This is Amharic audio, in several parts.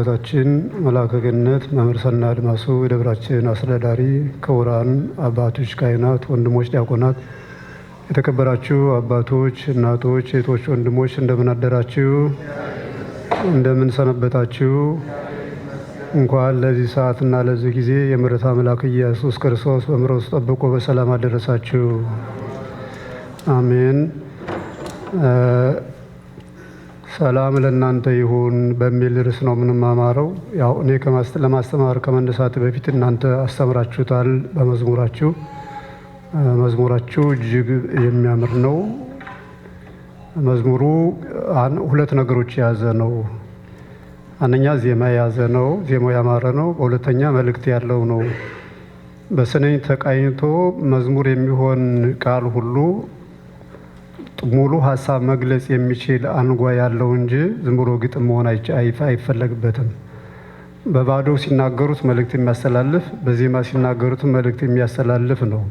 አባታችን መላከ ገነት መምህር ሰና አድማሱ የደብራችን አስተዳዳሪ፣ ክቡራን አባቶች፣ ካህናት፣ ወንድሞች ዲያቆናት፣ የተከበራችሁ አባቶች፣ እናቶች፣ እህቶች፣ ወንድሞች እንደምን አደራችሁ? እንደምን ሰነበታችሁ? እንኳን ለዚህ ሰዓትና ለዚህ ጊዜ የምሕረት አምላክ ኢየሱስ ክርስቶስ በምሕረቱ ጠብቆ በሰላም አደረሳችሁ። አሜን። ሰላም ለእናንተ ይሁን በሚል ርዕስ ነው የምንማማረው። ያው እኔ ለማስተማር ከመነሳት በፊት እናንተ አስተምራችሁታል በመዝሙራችሁ። መዝሙራችሁ እጅግ የሚያምር ነው። መዝሙሩ ሁለት ነገሮች የያዘ ነው። አንደኛ ዜማ የያዘ ነው፣ ዜማው ያማረ ነው። በሁለተኛ መልእክት ያለው ነው። በስንኝ ተቃኝቶ መዝሙር የሚሆን ቃል ሁሉ ሙሉ ሀሳብ መግለጽ የሚችል አንጓ ያለው እንጂ ዝም ብሎ ግጥም መሆን አይፈለግበትም። በባዶ ሲናገሩት መልእክት የሚያስተላልፍ፣ በዜማ ሲናገሩት መልእክት የሚያስተላልፍ ነው።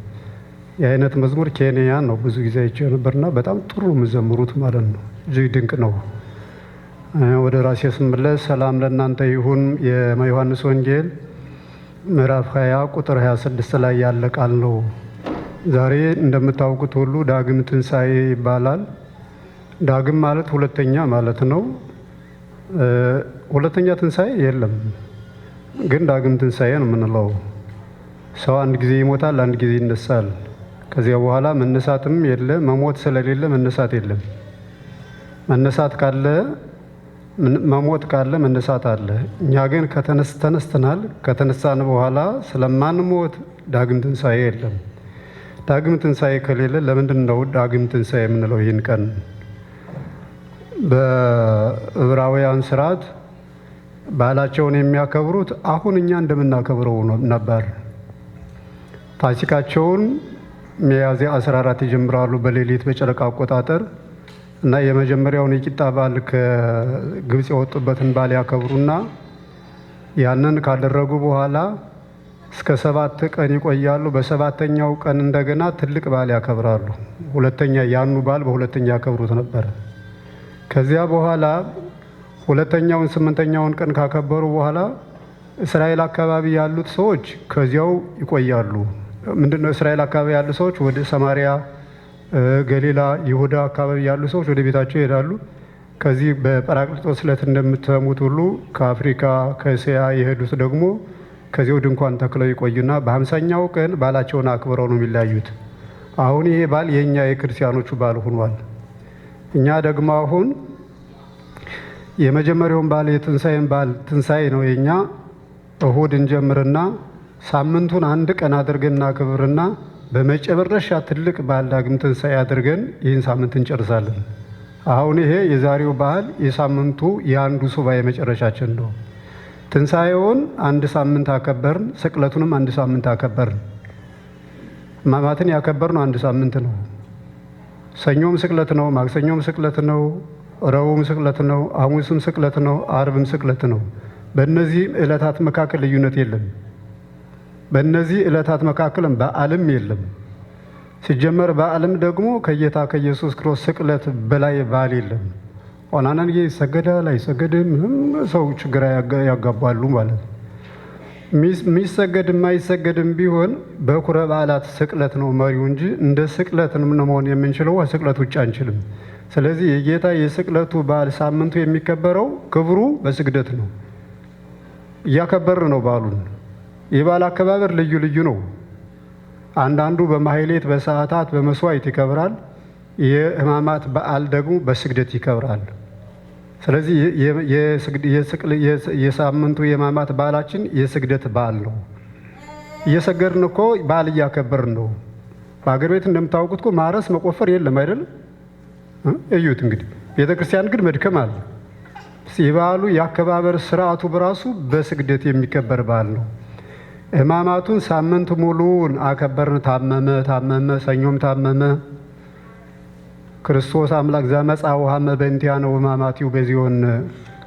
የአይነት መዝሙር ኬንያ ነው ብዙ ጊዜ አይቼ ነበርና በጣም ጥሩ የምዘምሩት ማለት ነው። እጅግ ድንቅ ነው። ወደ ራሴ ስመለስ ሰላም ለእናንተ ይሁን የዮሐንስ ወንጌል ምዕራፍ 20 ቁጥር 26 ላይ ያለ ቃል ነው። ዛሬ እንደምታውቁት ሁሉ ዳግም ትንሣኤ ይባላል። ዳግም ማለት ሁለተኛ ማለት ነው። ሁለተኛ ትንሣኤ የለም፣ ግን ዳግም ትንሣኤ ነው የምንለው። ሰው አንድ ጊዜ ይሞታል፣ አንድ ጊዜ ይነሳል። ከዚያ በኋላ መነሳትም የለ፣ መሞት ስለሌለ መነሳት የለም። መነሳት ካለ መሞት ካለ መነሳት አለ። እኛ ግን ተነስተናል። ከተነሳን በኋላ ስለማንሞት ዳግም ትንሣኤ የለም። ዳግም ትንሣኤ ከሌለ ለምንድን ነው ዳግም ትንሣኤ የምንለው? ይህን ቀን በዕብራውያን ስርዓት ባህላቸውን የሚያከብሩት አሁን እኛ እንደምናከብረው ነበር። ፋሲካቸውን ሚያዝያ 14 ይጀምራሉ በሌሊት በጨረቃ አቆጣጠር እና የመጀመሪያውን የቂጣ በዓል ከግብፅ የወጡበትን በዓል ያከብሩና ያንን ካደረጉ በኋላ እስከ 7 ቀን ይቆያሉ። በሰባተኛው ቀን እንደገና ትልቅ በዓል ያከብራሉ። ሁለተኛ ያኑ በዓል በሁለተኛ ያከብሩት ነበር። ከዚያ በኋላ ሁለተኛውን 8ኛውን ቀን ካከበሩ በኋላ እስራኤል አካባቢ ያሉት ሰዎች ከዚያው ይቆያሉ። ምንድነው እስራኤል አካባቢ ያሉ ሰዎች ወደ ሰማሪያ፣ ገሊላ፣ ይሁዳ አካባቢ ያሉ ሰዎች ወደ ቤታቸው ይሄዳሉ። ከዚህ በጰራቅሊጦስ ዕለት እንደምትሰሙት ሁሉ ከአፍሪካ ከእስያ የሄዱት ደግሞ ከዚያው ድንኳን ተክለው ይቆዩና በ50ኛው ቀን በዓላቸውን አክብረው ነው የሚለያዩት። አሁን ይሄ በዓል የኛ የክርስቲያኖቹ በዓል ሆኗል። እኛ ደግሞ አሁን የመጀመሪያውን በዓል የትንሣኤን በዓል ትንሣኤ ነው የኛ። እሁድ እንጀምርና ሳምንቱን አንድ ቀን አድርገን እናክብርና በመጨረሻ ትልቅ በዓል ዳግም ትንሣኤ አድርገን ይህን ሳምንት እንጨርሳለን። አሁን ይሄ የዛሬው በዓል የሳምንቱ የአንዱ ሱባኤ መጨረሻችን ነው። ትንሣኤውን አንድ ሳምንት አከበርን፣ ስቅለቱንም አንድ ሳምንት አከበርን። ሕማማትን ያከበርነው አንድ ሳምንት ነው። ሰኞም ስቅለት ነው፣ ማክሰኞም ስቅለት ነው፣ ረቡዕም ስቅለት ነው፣ ሐሙስም ስቅለት ነው፣ አርብም ስቅለት ነው። በእነዚህ ዕለታት መካከል ልዩነት የለም። በእነዚህ ዕለታት መካከልም በዓልም የለም። ሲጀመር በዓልም ደግሞ ከጌታ ከኢየሱስ ክርስቶስ ስቅለት በላይ በዓል የለም። አንዳንድ ጊዜ ይሰገዳል አይሰገድም፣ ምንም ሰው ችግር ያጋባሉ ማለት ነው። የሚሰገድ የማይሰገድም ቢሆን በኩረ በዓላት ስቅለት ነው መሪው እንጂ እንደ ስቅለት መሆን የምንችለው ስቅለት ውጭ አንችልም። ስለዚህ የጌታ የስቅለቱ በዓል ሳምንቱ የሚከበረው ክብሩ በስግደት ነው። እያከበርን ነው በዓሉን። የበዓል አከባበር ልዩ ልዩ ነው። አንዳንዱ በማህሌት በሰዓታት በመስዋዕት ይከብራል። የሕማማት በዓል ደግሞ በስግደት ይከብራል። ስለዚህ የሳምንቱ የሕማማት በዓላችን የስግደት በዓል ነው። እየሰገድን እኮ በዓል እያከበርን ነው። በአገር ቤት እንደምታውቁት እኮ ማረስ መቆፈር የለም አይደለም? እዩት እንግዲህ። ቤተክርስቲያን ግን መድከም አለ። የበዓሉ የአከባበር ስርዓቱ በራሱ በስግደት የሚከበር በዓል ነው። ሕማማቱን ሳምንት ሙሉውን አከበርን። ታመመ ታመመ፣ ሰኞም ታመመ። ክርስቶስ አምላክ ዘመጽአ ወሐመ በእንቲአነ ወሕማማቲሁ በዚዮን፣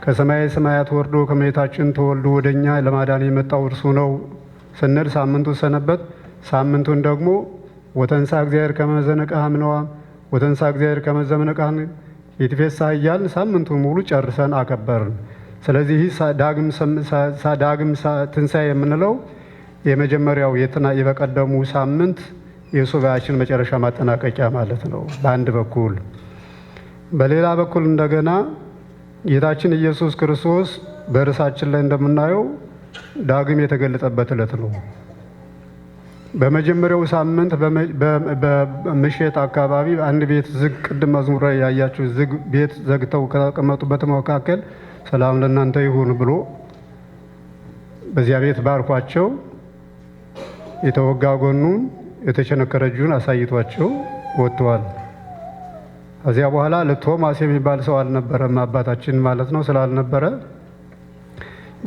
ከሰማየ ሰማያት ወርዶ ከእመቤታችን ተወልዶ ወደኛ ለማዳን የመጣው እርሱ ነው ስንል ሳምንቱ ሰነበት። ሳምንቱን ደግሞ ወተንሳ እግዚአብሔር ከመ ዘነቅሐ እምነዋ ወተንሳ እግዚአብሔር ከመ ዘእምነቅሐ ይትፌሳህ እያልን ሳምንቱን ሙሉ ጨርሰን አከበርን። ስለዚህ ይህ ዳግም ትንሣኤ የምንለው የመጀመሪያው የበቀደሙ ሳምንት የሱባኤያችን መጨረሻ ማጠናቀቂያ ማለት ነው በአንድ በኩል። በሌላ በኩል እንደገና ጌታችን ኢየሱስ ክርስቶስ በርዕሳችን ላይ እንደምናየው ዳግም የተገለጠበት ዕለት ነው። በመጀመሪያው ሳምንት በምሽት አካባቢ አንድ ቤት ዝግ፣ ቅድም መዝሙር ላይ ያያችሁ ዝግ ቤት ዘግተው ከተቀመጡበት መካከል ሰላም ለእናንተ ይሁን ብሎ በዚያ ቤት ባርኳቸው የተወጋ ጎኑን የተቸነከረ እጁን አሳይቷቸው ወጥተዋል። ከዚያ በኋላ ለቶማስ የሚባል ሰው አልነበረም፣ አባታችን ማለት ነው። ስላልነበረ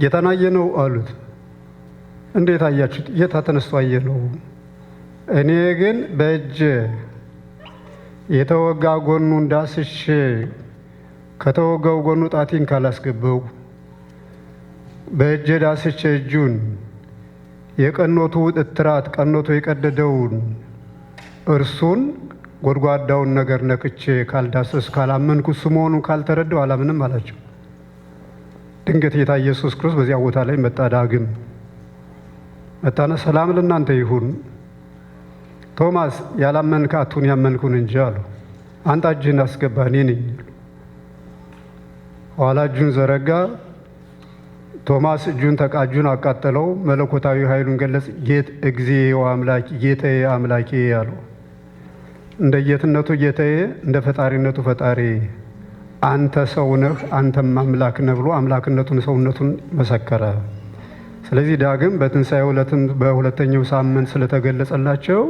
ጌታን አየነው አሉት። እንዴት አያችሁት? ጌታ ተነስቶ አየነው። እኔ ግን በእጅ የተወጋ ጎኑን ዳስሼ ከተወጋው ጎኑ ጣቴን ካላስገባው፣ በእጄ ዳስሼ እጁን የቀኖቱ እትራት ቀኖቱ የቀደደውን እርሱን ጎድጓዳውን ነገር ነክቼ ካልዳሰስ ካላመንኩ እሱ መሆኑን ካልተረዳው አላምንም አላቸው። ድንገት ጌታ ኢየሱስ ክርስቶስ በዚያ ቦታ ላይ መጣ። ዳግም መጣና ሰላም ለእናንተ ይሁን፣ ቶማስ ያላመንክ አትሁን ያመንኩን እንጂ አሉ። አንተ እጅህን አስገባ እኔ ነኝ። ኋላ እጁን ዘረጋ። ቶማስ እጁን ተቃጁን አቃጠለው። መለኮታዊ ኃይሉን ገለጽ። ጌት እግዚእ አምላኪ ጌታዬ አምላኬ አለው። እንደ ጌትነቱ ጌታዬ፣ እንደ ፈጣሪነቱ ፈጣሪ፣ አንተ ሰው ነህ አንተም አምላክ ነህ ብሎ አምላክነቱን ሰውነቱን መሰከረ። ስለዚህ ዳግም በትንሣኤው ዕለትም በሁለተኛው ሳምንት ስለተገለጸላቸው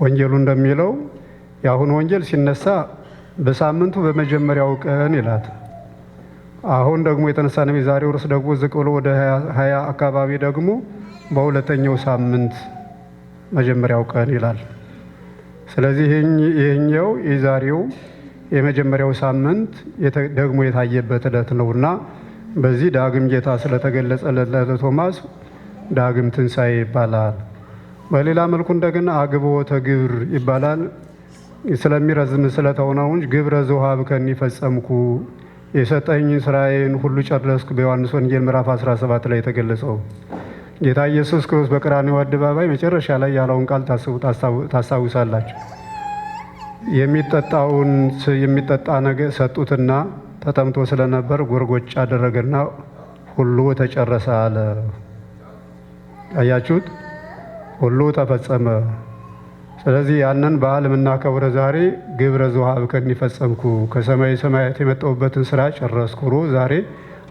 ወንጌሉ እንደሚለው የአሁኑ ወንጌል ሲነሳ በሳምንቱ በመጀመሪያው ቀን ይላል። አሁን ደግሞ የተነሳ ነው። የዛሬው ርዕስ ደግሞ ዝቅ ብሎ ወደ 20 አካባቢ ደግሞ በሁለተኛው ሳምንት መጀመሪያው ቀን ይላል። ስለዚህ ይህኛው የዛሬው የመጀመሪያው ሳምንት ደግሞ የታየበት ዕለት ነውና በዚህ ዳግም ጌታ ስለተገለጸለት ለቶማስ ዳግም ትንሣኤ ይባላል። በሌላ መልኩ እንደገና አግብኦተ ግብር ይባላል። ስለሚረዝም ስለተሆነው እንጂ ግብረ ዘውሀብከኒ ፈጸምኩ፣ የሰጠኝን ስራዬን ሁሉ ጨረስኩ። በዮሐንስ ወንጌል ምዕራፍ 17 ላይ የተገለጸው ጌታ ኢየሱስ ክርስቶስ በቀራንዮ አደባባይ መጨረሻ ላይ ያለውን ቃል ታስታውሳላችሁ። የሚጠጣውን የሚጠጣ ነገር ሰጡትና ተጠምቶ ስለነበር ጎርጎጭ አደረገና ሁሉ ተጨረሰ አለ። አያችሁት? ሁሉ ተፈጸመ። ስለዚህ ያንን በዓል የምናከብረ ዛሬ ግብረ ዘውሀብከኒ ፈጸምኩ፣ ከሰማይ ሰማያት የመጣሁበትን ስራ ጨረስኩ ብሎ ዛሬ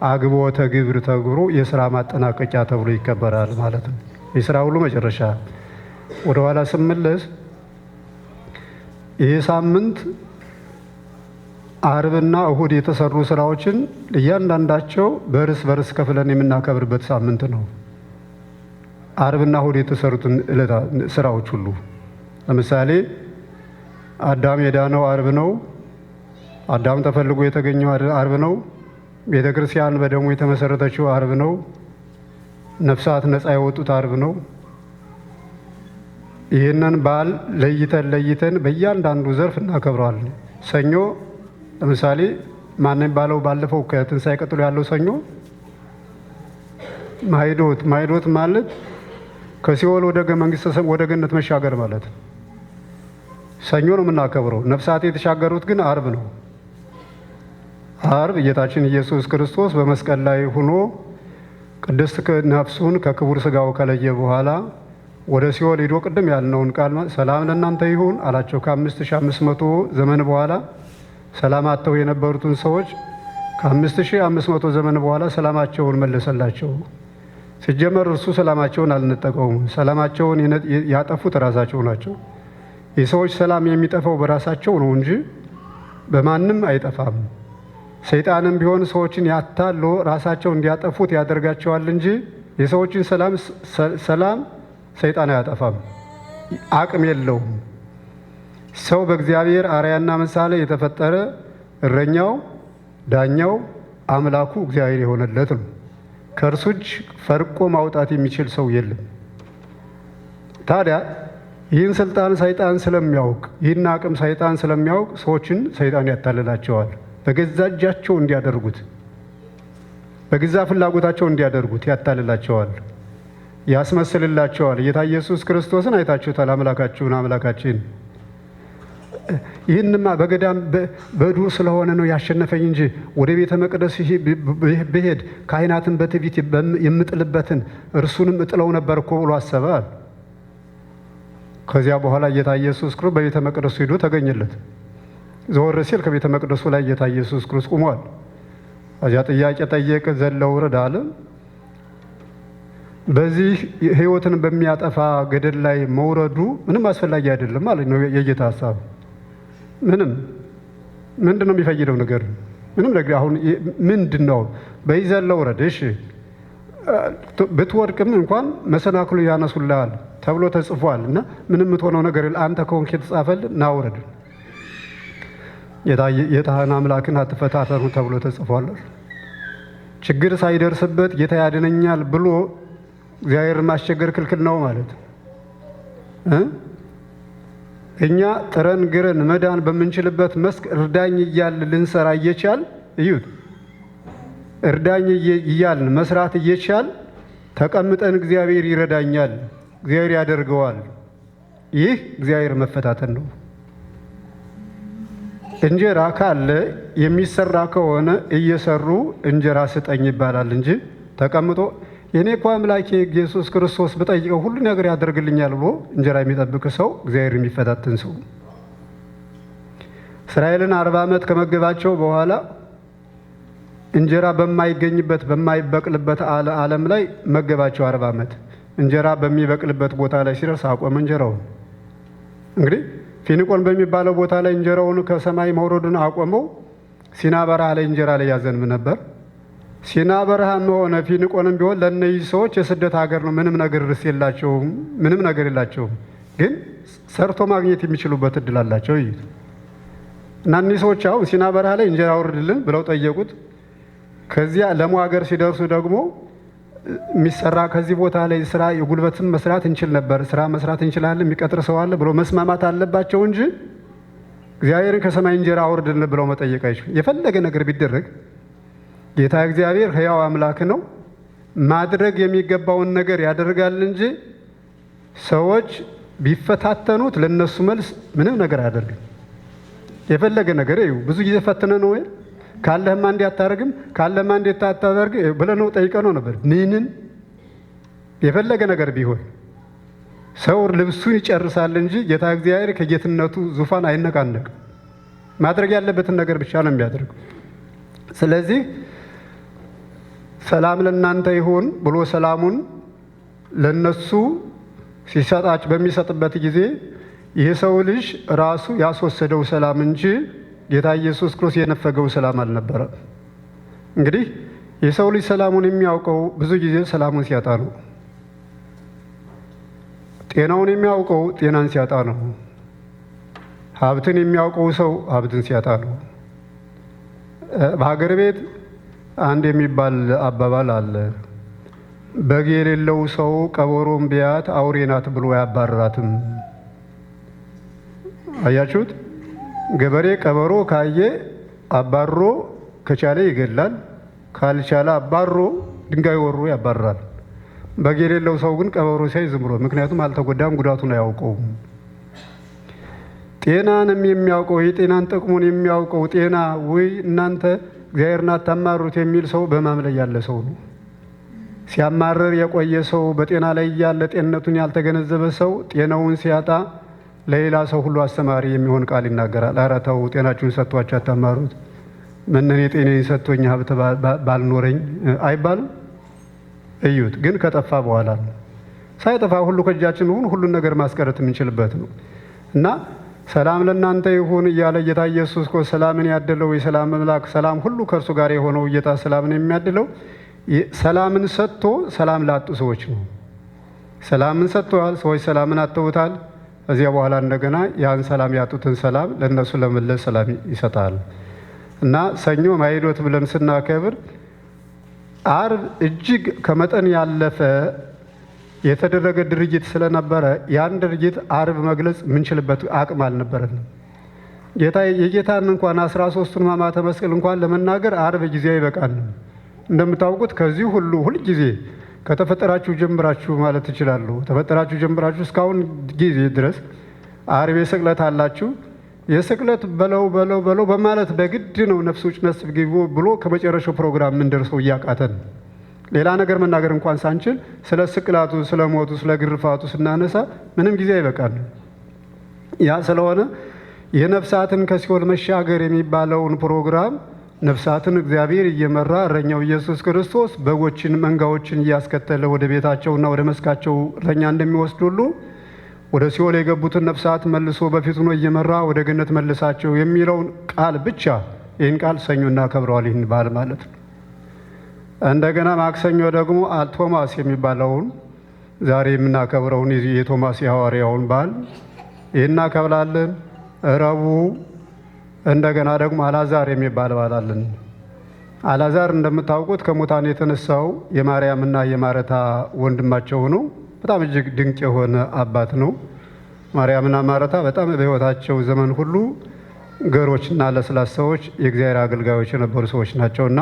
አግብኦተ ግብር ተብሎ የስራ ማጠናቀቂያ ተብሎ ይከበራል ማለት ነው። የስራ ሁሉ መጨረሻ። ወደኋላ ስመለስ ይህ ሳምንት አርብና እሁድ የተሰሩ ስራዎችን እያንዳንዳቸው በርስ በርስ ከፍለን የምናከብርበት ሳምንት ነው። አርብና እሁድ የተሰሩትን ስራዎች ሁሉ ለምሳሌ አዳም የዳነው አርብ ነው። አዳም ተፈልጎ የተገኘው አርብ ነው። ቤተ ክርስቲያን በደሙ የተመሰረተችው አርብ ነው። ነፍሳት ነፃ የወጡት አርብ ነው። ይህንን በዓል ለይተን ለይተን በእያንዳንዱ ዘርፍ እናከብረዋለን። ሰኞ ለምሳሌ ማን የሚባለው ባለፈው ከትንሣኤ ቀጥሎ ያለው ሰኞ ማዕዶት። ማዕዶት ማለት ከሲኦል ወደ መንግስተ ወደ ገነት መሻገር ማለት ነው። ሰኞ ነው የምናከብረው። ነፍሳት የተሻገሩት ግን አርብ ነው። አርብ ጌታችን ኢየሱስ ክርስቶስ በመስቀል ላይ ሆኖ ቅድስት ነፍሱን ከክቡር ስጋው ከለየ በኋላ ወደ ሲኦል ሄዶ ቅድም ያልነውን ቃል ሰላም ለእናንተ ይሁን አላቸው። ከ5500 ዘመን በኋላ ሰላም አጥተው የነበሩትን ሰዎች ከ5500 ዘመን በኋላ ሰላማቸውን መለሰላቸው። ሲጀመር እርሱ ሰላማቸውን አልነጠቀውም። ሰላማቸውን ያጠፉት ራሳቸው ናቸው። የሰዎች ሰላም የሚጠፋው በራሳቸው ነው እንጂ በማንም አይጠፋም። ሰይጣንም ቢሆን ሰዎችን ያታሎ ራሳቸው እንዲያጠፉት ያደርጋቸዋል እንጂ የሰዎችን ሰላም ሰይጣን አያጠፋም፣ አቅም የለውም። ሰው በእግዚአብሔር አርአያና ምሳሌ የተፈጠረ እረኛው፣ ዳኛው፣ አምላኩ እግዚአብሔር የሆነለት ነው። ከእርሱ እጅ ፈርቆ ማውጣት የሚችል ሰው የለም። ታዲያ ይህን ስልጣን ሰይጣን ስለሚያውቅ፣ ይህን አቅም ሰይጣን ስለሚያውቅ ሰዎችን ሰይጣን ያታልላቸዋል በገዛ እጃቸው እንዲያደርጉት። በገዛ ፍላጎታቸው እንዲያደርጉት ያታልላቸዋል፣ ያስመስልላቸዋል። ጌታ ኢየሱስ ክርስቶስን አይታችሁታል። አምላካችሁን አምላካችን ይህንማ በገዳም በዱር ስለሆነ ነው ያሸነፈኝ እንጂ ወደ ቤተ መቅደስ ብሄድ ካህናትን በትዕቢት የምጥልበትን እርሱንም እጥለው ነበር እኮ ብሎ አሰበ። ከዚያ በኋላ ጌታ ኢየሱስ ክርስቶስ በቤተ መቅደሱ ሄዶ ተገኘለት። ዘወር ሲል ከቤተ መቅደሱ ላይ ጌታ ኢየሱስ ክርስቶስ ቆሟል። እዚያ ጥያቄ ጠየቀ። ዘለው ውረድ አለ። በዚህ ሕይወትን በሚያጠፋ ገደል ላይ መውረዱ ምንም አስፈላጊ አይደለም ማለት ነው የጌታ ሀሳብ። ምንም ምንድን ነው የሚፈይደው ነገር? ምንም ነገር አሁን ምንድን ነው? በይ ዘለው ውረድ፣ እሺ ብትወድቅም እንኳን መሰናክሉ ያነሱልሃል ተብሎ ተጽፏል። እና ምንም የምትሆነው ነገር አንተ ከሆንክ የተጻፈልህ ና ውረድ፣ ጌታህን አምላክን አትፈታተኑ ተብሎ ተጽፏል። ችግር ሳይደርስበት ጌታ ያድነኛል ብሎ እግዚአብሔርን ማስቸገር ክልክል ነው ማለት እ እኛ ጥረን ግረን መዳን በምንችልበት መስክ እርዳኝ እያልን ልንሰራ እየቻል እዩት፣ እርዳኝ እያልን መስራት እየቻል ተቀምጠን እግዚአብሔር ይረዳኛል፣ እግዚአብሔር ያደርገዋል። ይህ እግዚአብሔር መፈታተን ነው። እንጀራ ካለ የሚሰራ ከሆነ እየሰሩ እንጀራ ስጠኝ ይባላል እንጂ ተቀምጦ የኔ እኮ አምላኬ ኢየሱስ ክርስቶስ ብጠይቀው ሁሉ ነገር ያደርግልኛል ብሎ እንጀራ የሚጠብቅ ሰው እግዚአብሔር የሚፈታተን ሰው። እስራኤልን 40 ዓመት ከመገባቸው በኋላ እንጀራ በማይገኝበት በማይበቅልበት ዓለም ላይ መገባቸው 40 ዓመት። እንጀራ በሚበቅልበት ቦታ ላይ ሲደርስ አቆመ እንጀራውን። እንግዲህ ፊንቆን በሚባለው ቦታ ላይ እንጀራውን ከሰማይ መውረዱን አቆመው። ሲና በረሃ ላይ እንጀራ ላይ ያዘንብ ነበር። ሲና በረሃም ሆነ ፊንቆንም ቢሆን ለእነዚህ ሰዎች የስደት ሀገር ነው። ምንም ነገር ርስ የላቸውም፣ ምንም ነገር የላቸውም። ግን ሰርቶ ማግኘት የሚችሉበት እድል አላቸው። እዩት እና እኒህ ሰዎች አሁን ሲና በረሃ ላይ እንጀራ አውርድልን ብለው ጠየቁት። ከዚያ ለሙ ሀገር ሲደርሱ ደግሞ የሚሰራ ከዚህ ቦታ ላይ ስራ የጉልበትም መስራት እንችል ነበር፣ ስራ መስራት እንችላለን፣ የሚቀጥር ሰው አለ ብሎ መስማማት አለባቸው እንጂ እግዚአብሔርን ከሰማይ እንጀራ አውርድልን ብለው መጠየቅ አይችሉም። የፈለገ ነገር ቢደረግ ጌታ እግዚአብሔር ሕያው አምላክ ነው። ማድረግ የሚገባውን ነገር ያደርጋል እንጂ ሰዎች ቢፈታተኑት ለነሱ መልስ ምንም ነገር አያደርግም። የፈለገ ነገር እዩ። ብዙ ጊዜ ፈትነ ነው ወይ ካለህማ እንዲህ አታደርግም፣ ካለህማ እንዴት አታደርግ ብለነው ጠይቀነው ነበር። ምንም የፈለገ ነገር ቢሆን ሰው ልብሱን ይጨርሳል እንጂ ጌታ እግዚአብሔር ከጌትነቱ ዙፋን አይነቃነቅም። ማድረግ ያለበትን ነገር ብቻ ነው የሚያደርገው። ስለዚህ ሰላም ለእናንተ ይሁን ብሎ ሰላሙን ለነሱ ሲሰጣች በሚሰጥበት ጊዜ የሰው ልጅ ራሱ ያስወሰደው ሰላም እንጂ ጌታ ኢየሱስ ክርስቶስ የነፈገው ሰላም አልነበረም። እንግዲህ የሰው ልጅ ሰላሙን የሚያውቀው ብዙ ጊዜ ሰላሙን ሲያጣ ነው። ጤናውን የሚያውቀው ጤናን ሲያጣ ነው። ሀብትን የሚያውቀው ሰው ሀብትን ሲያጣ ነው። በሀገር ቤት አንድ የሚባል አባባል አለ። በግ የሌለው ሰው ቀበሮም ቢያት አውሬ ናት ብሎ አያባርራትም። አያችሁት? ገበሬ ቀበሮ ካየ አባሮ ከቻለ ይገላል፣ ካልቻለ አባሮ ድንጋይ ወሮ ያባርራል። በግ የሌለው ሰው ግን ቀበሮ ሲያይ ዝም ብሎ፣ ምክንያቱም አልተጎዳም፣ ጉዳቱን አያውቀውም። ጤናንም የሚያውቀው የጤናን ጥቅሙን የሚያውቀው ጤና ውይ እናንተ እግዚአብሔርን አታማሩት የሚል ሰው በሕማም ላይ ያለ ሰው ነው። ሲያማርር የቆየ ሰው በጤና ላይ ያለ ጤንነቱን ያልተገነዘበ ሰው ጤናውን ሲያጣ ለሌላ ሰው ሁሉ አስተማሪ የሚሆን ቃል ይናገራል። ኧረ ተው ጤናችሁን ሰጥቷችሁ አታማሩት፣ ምን እኔ ጤናዬን ሰጥቶኝ ሀብት ባልኖረኝ አይባልም። እዩት፣ ግን ከጠፋ በኋላ ነው። ሳይጠፋ ሁሉ ከእጃችን ሁን ሁሉን ነገር ማስቀረት የምንችልበት ነው። እና ሰላም ለእናንተ ይሁን እያለ ጌታ ኢየሱስ እኮ ሰላምን ያደለው የሰላም አምላክ ሰላም ሁሉ ከእርሱ ጋር የሆነው ጌታ ሰላምን የሚያድለው ሰላምን ሰጥቶ ሰላም ላጡ ሰዎች ነው። ሰላምን ሰጥተዋል፣ ሰዎች ሰላምን አጥተውታል። እዚያ በኋላ እንደገና ያን ሰላም ያጡትን ሰላም ለእነሱ ለመለስ ሰላም ይሰጣል። እና ሰኞ ማዕዶት ብለን ስናከብር ዓርብ እጅግ ከመጠን ያለፈ የተደረገ ድርጊት ስለነበረ ያን ድርጊት ዓርብ መግለጽ የምንችልበት አቅም አልነበረንም። ጌታ የጌታን እንኳን 13ቱን ሕማማተ መስቀል እንኳን ለመናገር ዓርብ ጊዜ አይበቃንም። እንደምታውቁት ከዚህ ሁሉ ሁልጊዜ ከተፈጠራችሁ ጀምራችሁ ማለት ትችላሉ። ተፈጠራችሁ ጀምራችሁ እስካሁን ጊዜ ድረስ ዓርብ የስቅለት አላችሁ። የስቅለት በለው በለው በለው በማለት በግድ ነው ነፍስ ውጭ ነፍስ ግቢ ብሎ ከመጨረሻው ፕሮግራም የምንደርሰው እያቃተን ሌላ ነገር መናገር እንኳን ሳንችል ስለ ስቅላቱ፣ ስለ ሞቱ፣ ስለ ግርፋቱ ስናነሳ ምንም ጊዜ አይበቃል። ያ ስለሆነ የነፍሳትን ከሲኦል መሻገር የሚባለውን ፕሮግራም ነፍሳትን እግዚአብሔር እየመራ እረኛው ኢየሱስ ክርስቶስ በጎችን መንጋዎችን እያስከተለ ወደ ቤታቸውና ወደ መስካቸው እረኛ እንደሚወስድ ሁሉ ወደ ሲኦል የገቡትን ነፍሳት መልሶ በፊቱ ነው እየመራ ወደ ገነት መልሳቸው የሚለውን ቃል ብቻ ይህን ቃል ሰኞ እናከብረዋል። ይህን በዓል ማለት ነው። እንደገና ማክሰኞ ደግሞ ቶማስ የሚባለውን ዛሬ የምናከብረውን የቶማስ የሐዋርያውን በዓል ይህን እናከብራለን። ረቡዕ እንደገና ደግሞ አላዛር የሚባል በዓል አለን። አላዛር እንደምታውቁት ከሙታን የተነሳው የማርያምና የማረታ ወንድማቸው ነው። በጣም እጅግ ድንቅ የሆነ አባት ነው። ማርያምና ማረታ በጣም በሕይወታቸው ዘመን ሁሉ ገሮችና ለስላሳዎች የእግዚአብሔር አገልጋዮች የነበሩ ሰዎች ናቸውና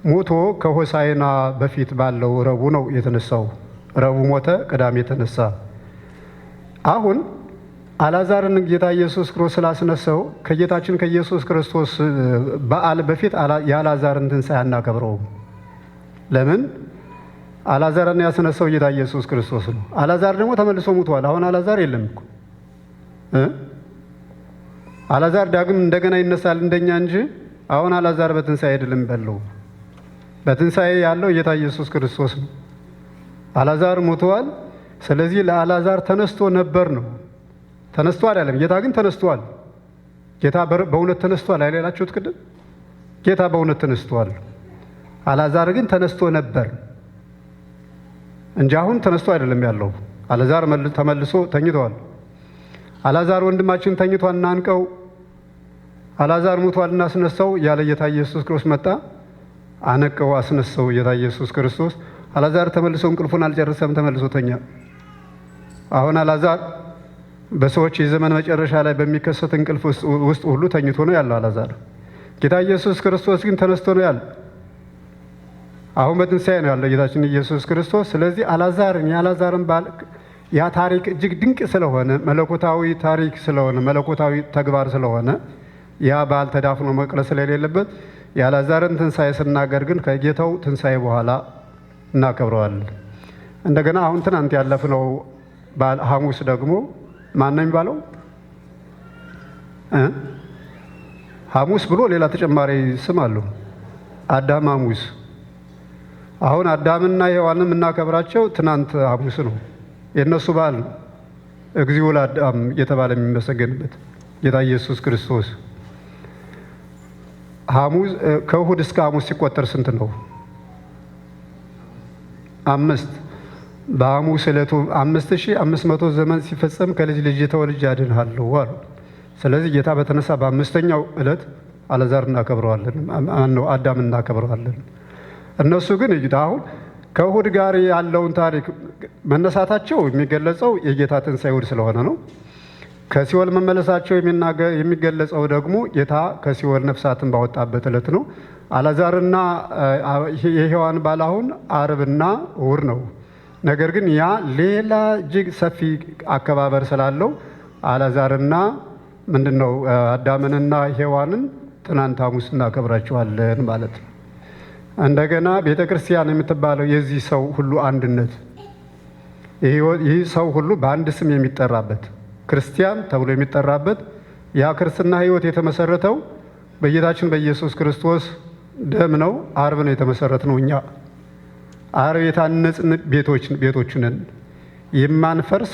ሞቶ ከሆሳዕና በፊት ባለው ረቡዕ ነው የተነሳው። ረቡዕ ሞተ፣ ቅዳሜ የተነሳ። አሁን አላዛርን ጌታ ኢየሱስ ክርስቶስ ስላስነሳው ከጌታችን ከኢየሱስ ክርስቶስ በዓል በፊት የአላዛርን ትንሣኤ አናከብረውም። ለምን? አላዛርን ያስነሳው ጌታ ኢየሱስ ክርስቶስ ነው። አላዛር ደግሞ ተመልሶ ሙቷል። አሁን አላዛር የለም እኮ እ አላዛር ዳግም እንደገና ይነሳል እንደኛ እንጂ አሁን አላዛር በትንሣኤ አይደለም በለው። በትንሣኤ ያለው ጌታ ኢየሱስ ክርስቶስ ነው። አላዛር ሙቷል። ስለዚህ ለአላዛር ተነስቶ ነበር ነው። ተነስቶ አይደለም፣ ጌታ ግን ተነስቷል። ጌታ በእውነት ተነስቷል አይላችሁት ቅድም? ጌታ በእውነት ተነስቷል። አላዛር ግን ተነስቶ ነበር እንጂ አሁን ተነስቶ አይደለም ያለው። አላዛር ተመልሶ ተኝተዋል። አላዛር ወንድማችን ተኝቷል፣ እናንቀው። አላዛር ሙቷል፣ እናስነሳው ያለ ጌታ ኢየሱስ ክርስቶስ መጣ፣ አነቀው፣ አስነሳው ጌታ ኢየሱስ ክርስቶስ። አላዛር ተመልሶ እንቅልፉን አልጨረሰም፣ ተመልሶ ተኛ። አሁን አላዛር በሰዎች የዘመን መጨረሻ ላይ በሚከሰት እንቅልፍ ውስጥ ሁሉ ተኝቶ ነው ያለው አላዛር። ጌታ ኢየሱስ ክርስቶስ ግን ተነስቶ ነው ያለ። አሁን በትንሣኤ ነው ያለው ጌታችን ኢየሱስ ክርስቶስ። ስለዚህ አላዛርን የአላዛርን በዓል ያ ታሪክ እጅግ ድንቅ ስለሆነ መለኮታዊ ታሪክ ስለሆነ መለኮታዊ ተግባር ስለሆነ ያ በዓል ተዳፍኖ መቅረት ስለሌለበት የአላዛርን ትንሣኤ ስናገር ግን ከጌታው ትንሣኤ በኋላ እናከብረዋለን። እንደገና አሁን ትናንት ያለፍነው በዓል ሐሙስ ደግሞ ማን ነው የሚባለው? ሐሙስ ብሎ ሌላ ተጨማሪ ስም አለው። አዳም ሐሙስ። አሁን አዳምና ሔዋንን የምናከብራቸው ትናንት ሐሙስ ነው። የእነሱ በዓል ነው። እግዚኦ ለአዳም እየተባለ የሚመሰገንበት ጌታ ኢየሱስ ክርስቶስ። ሐሙስ ከእሁድ እስከ ሐሙስ ሲቆጠር ስንት ነው? 5። በሐሙስ ዕለቱ 5500 ዘመን ሲፈጸም ከልጅ ልጅ ተወልጄ አድንሃለሁ አሉ። ስለዚህ ጌታ በተነሳ በአምስተኛው ዕለት አላዛር እናከብረዋለን፣ ማነው አዳም እናከብረዋለን። እነሱ ግን አሁን ከእሁድ ጋር ያለውን ታሪክ መነሳታቸው የሚገለጸው የጌታ ትንሣኤ እሁድ ስለሆነ ነው። ከሲኦል መመለሳቸው የሚገለጸው ደግሞ ጌታ ከሲኦል ነፍሳትን ባወጣበት ዕለት ነው። አላዛርና የሔዋን በዓል አሁን ዓርብና እሁድ ነው። ነገር ግን ያ ሌላ እጅግ ሰፊ አከባበር ስላለው አላዛርና ምንድነው አዳምንና ሔዋንን ትናንት ሐሙስ እናከብራቸዋለን ማለት ነው። እንደገና ቤተ ክርስቲያን የምትባለው የዚህ ሰው ሁሉ አንድነት፣ ይህ ሰው ሁሉ በአንድ ስም የሚጠራበት ክርስቲያን ተብሎ የሚጠራበት ያ ክርስትና ሕይወት የተመሰረተው በጌታችን በኢየሱስ ክርስቶስ ደም ነው። ዓርብ ነው የተመሰረት ነው። እኛ ዓርብ የታነጽን ቤቶች ነን። የማንፈርስ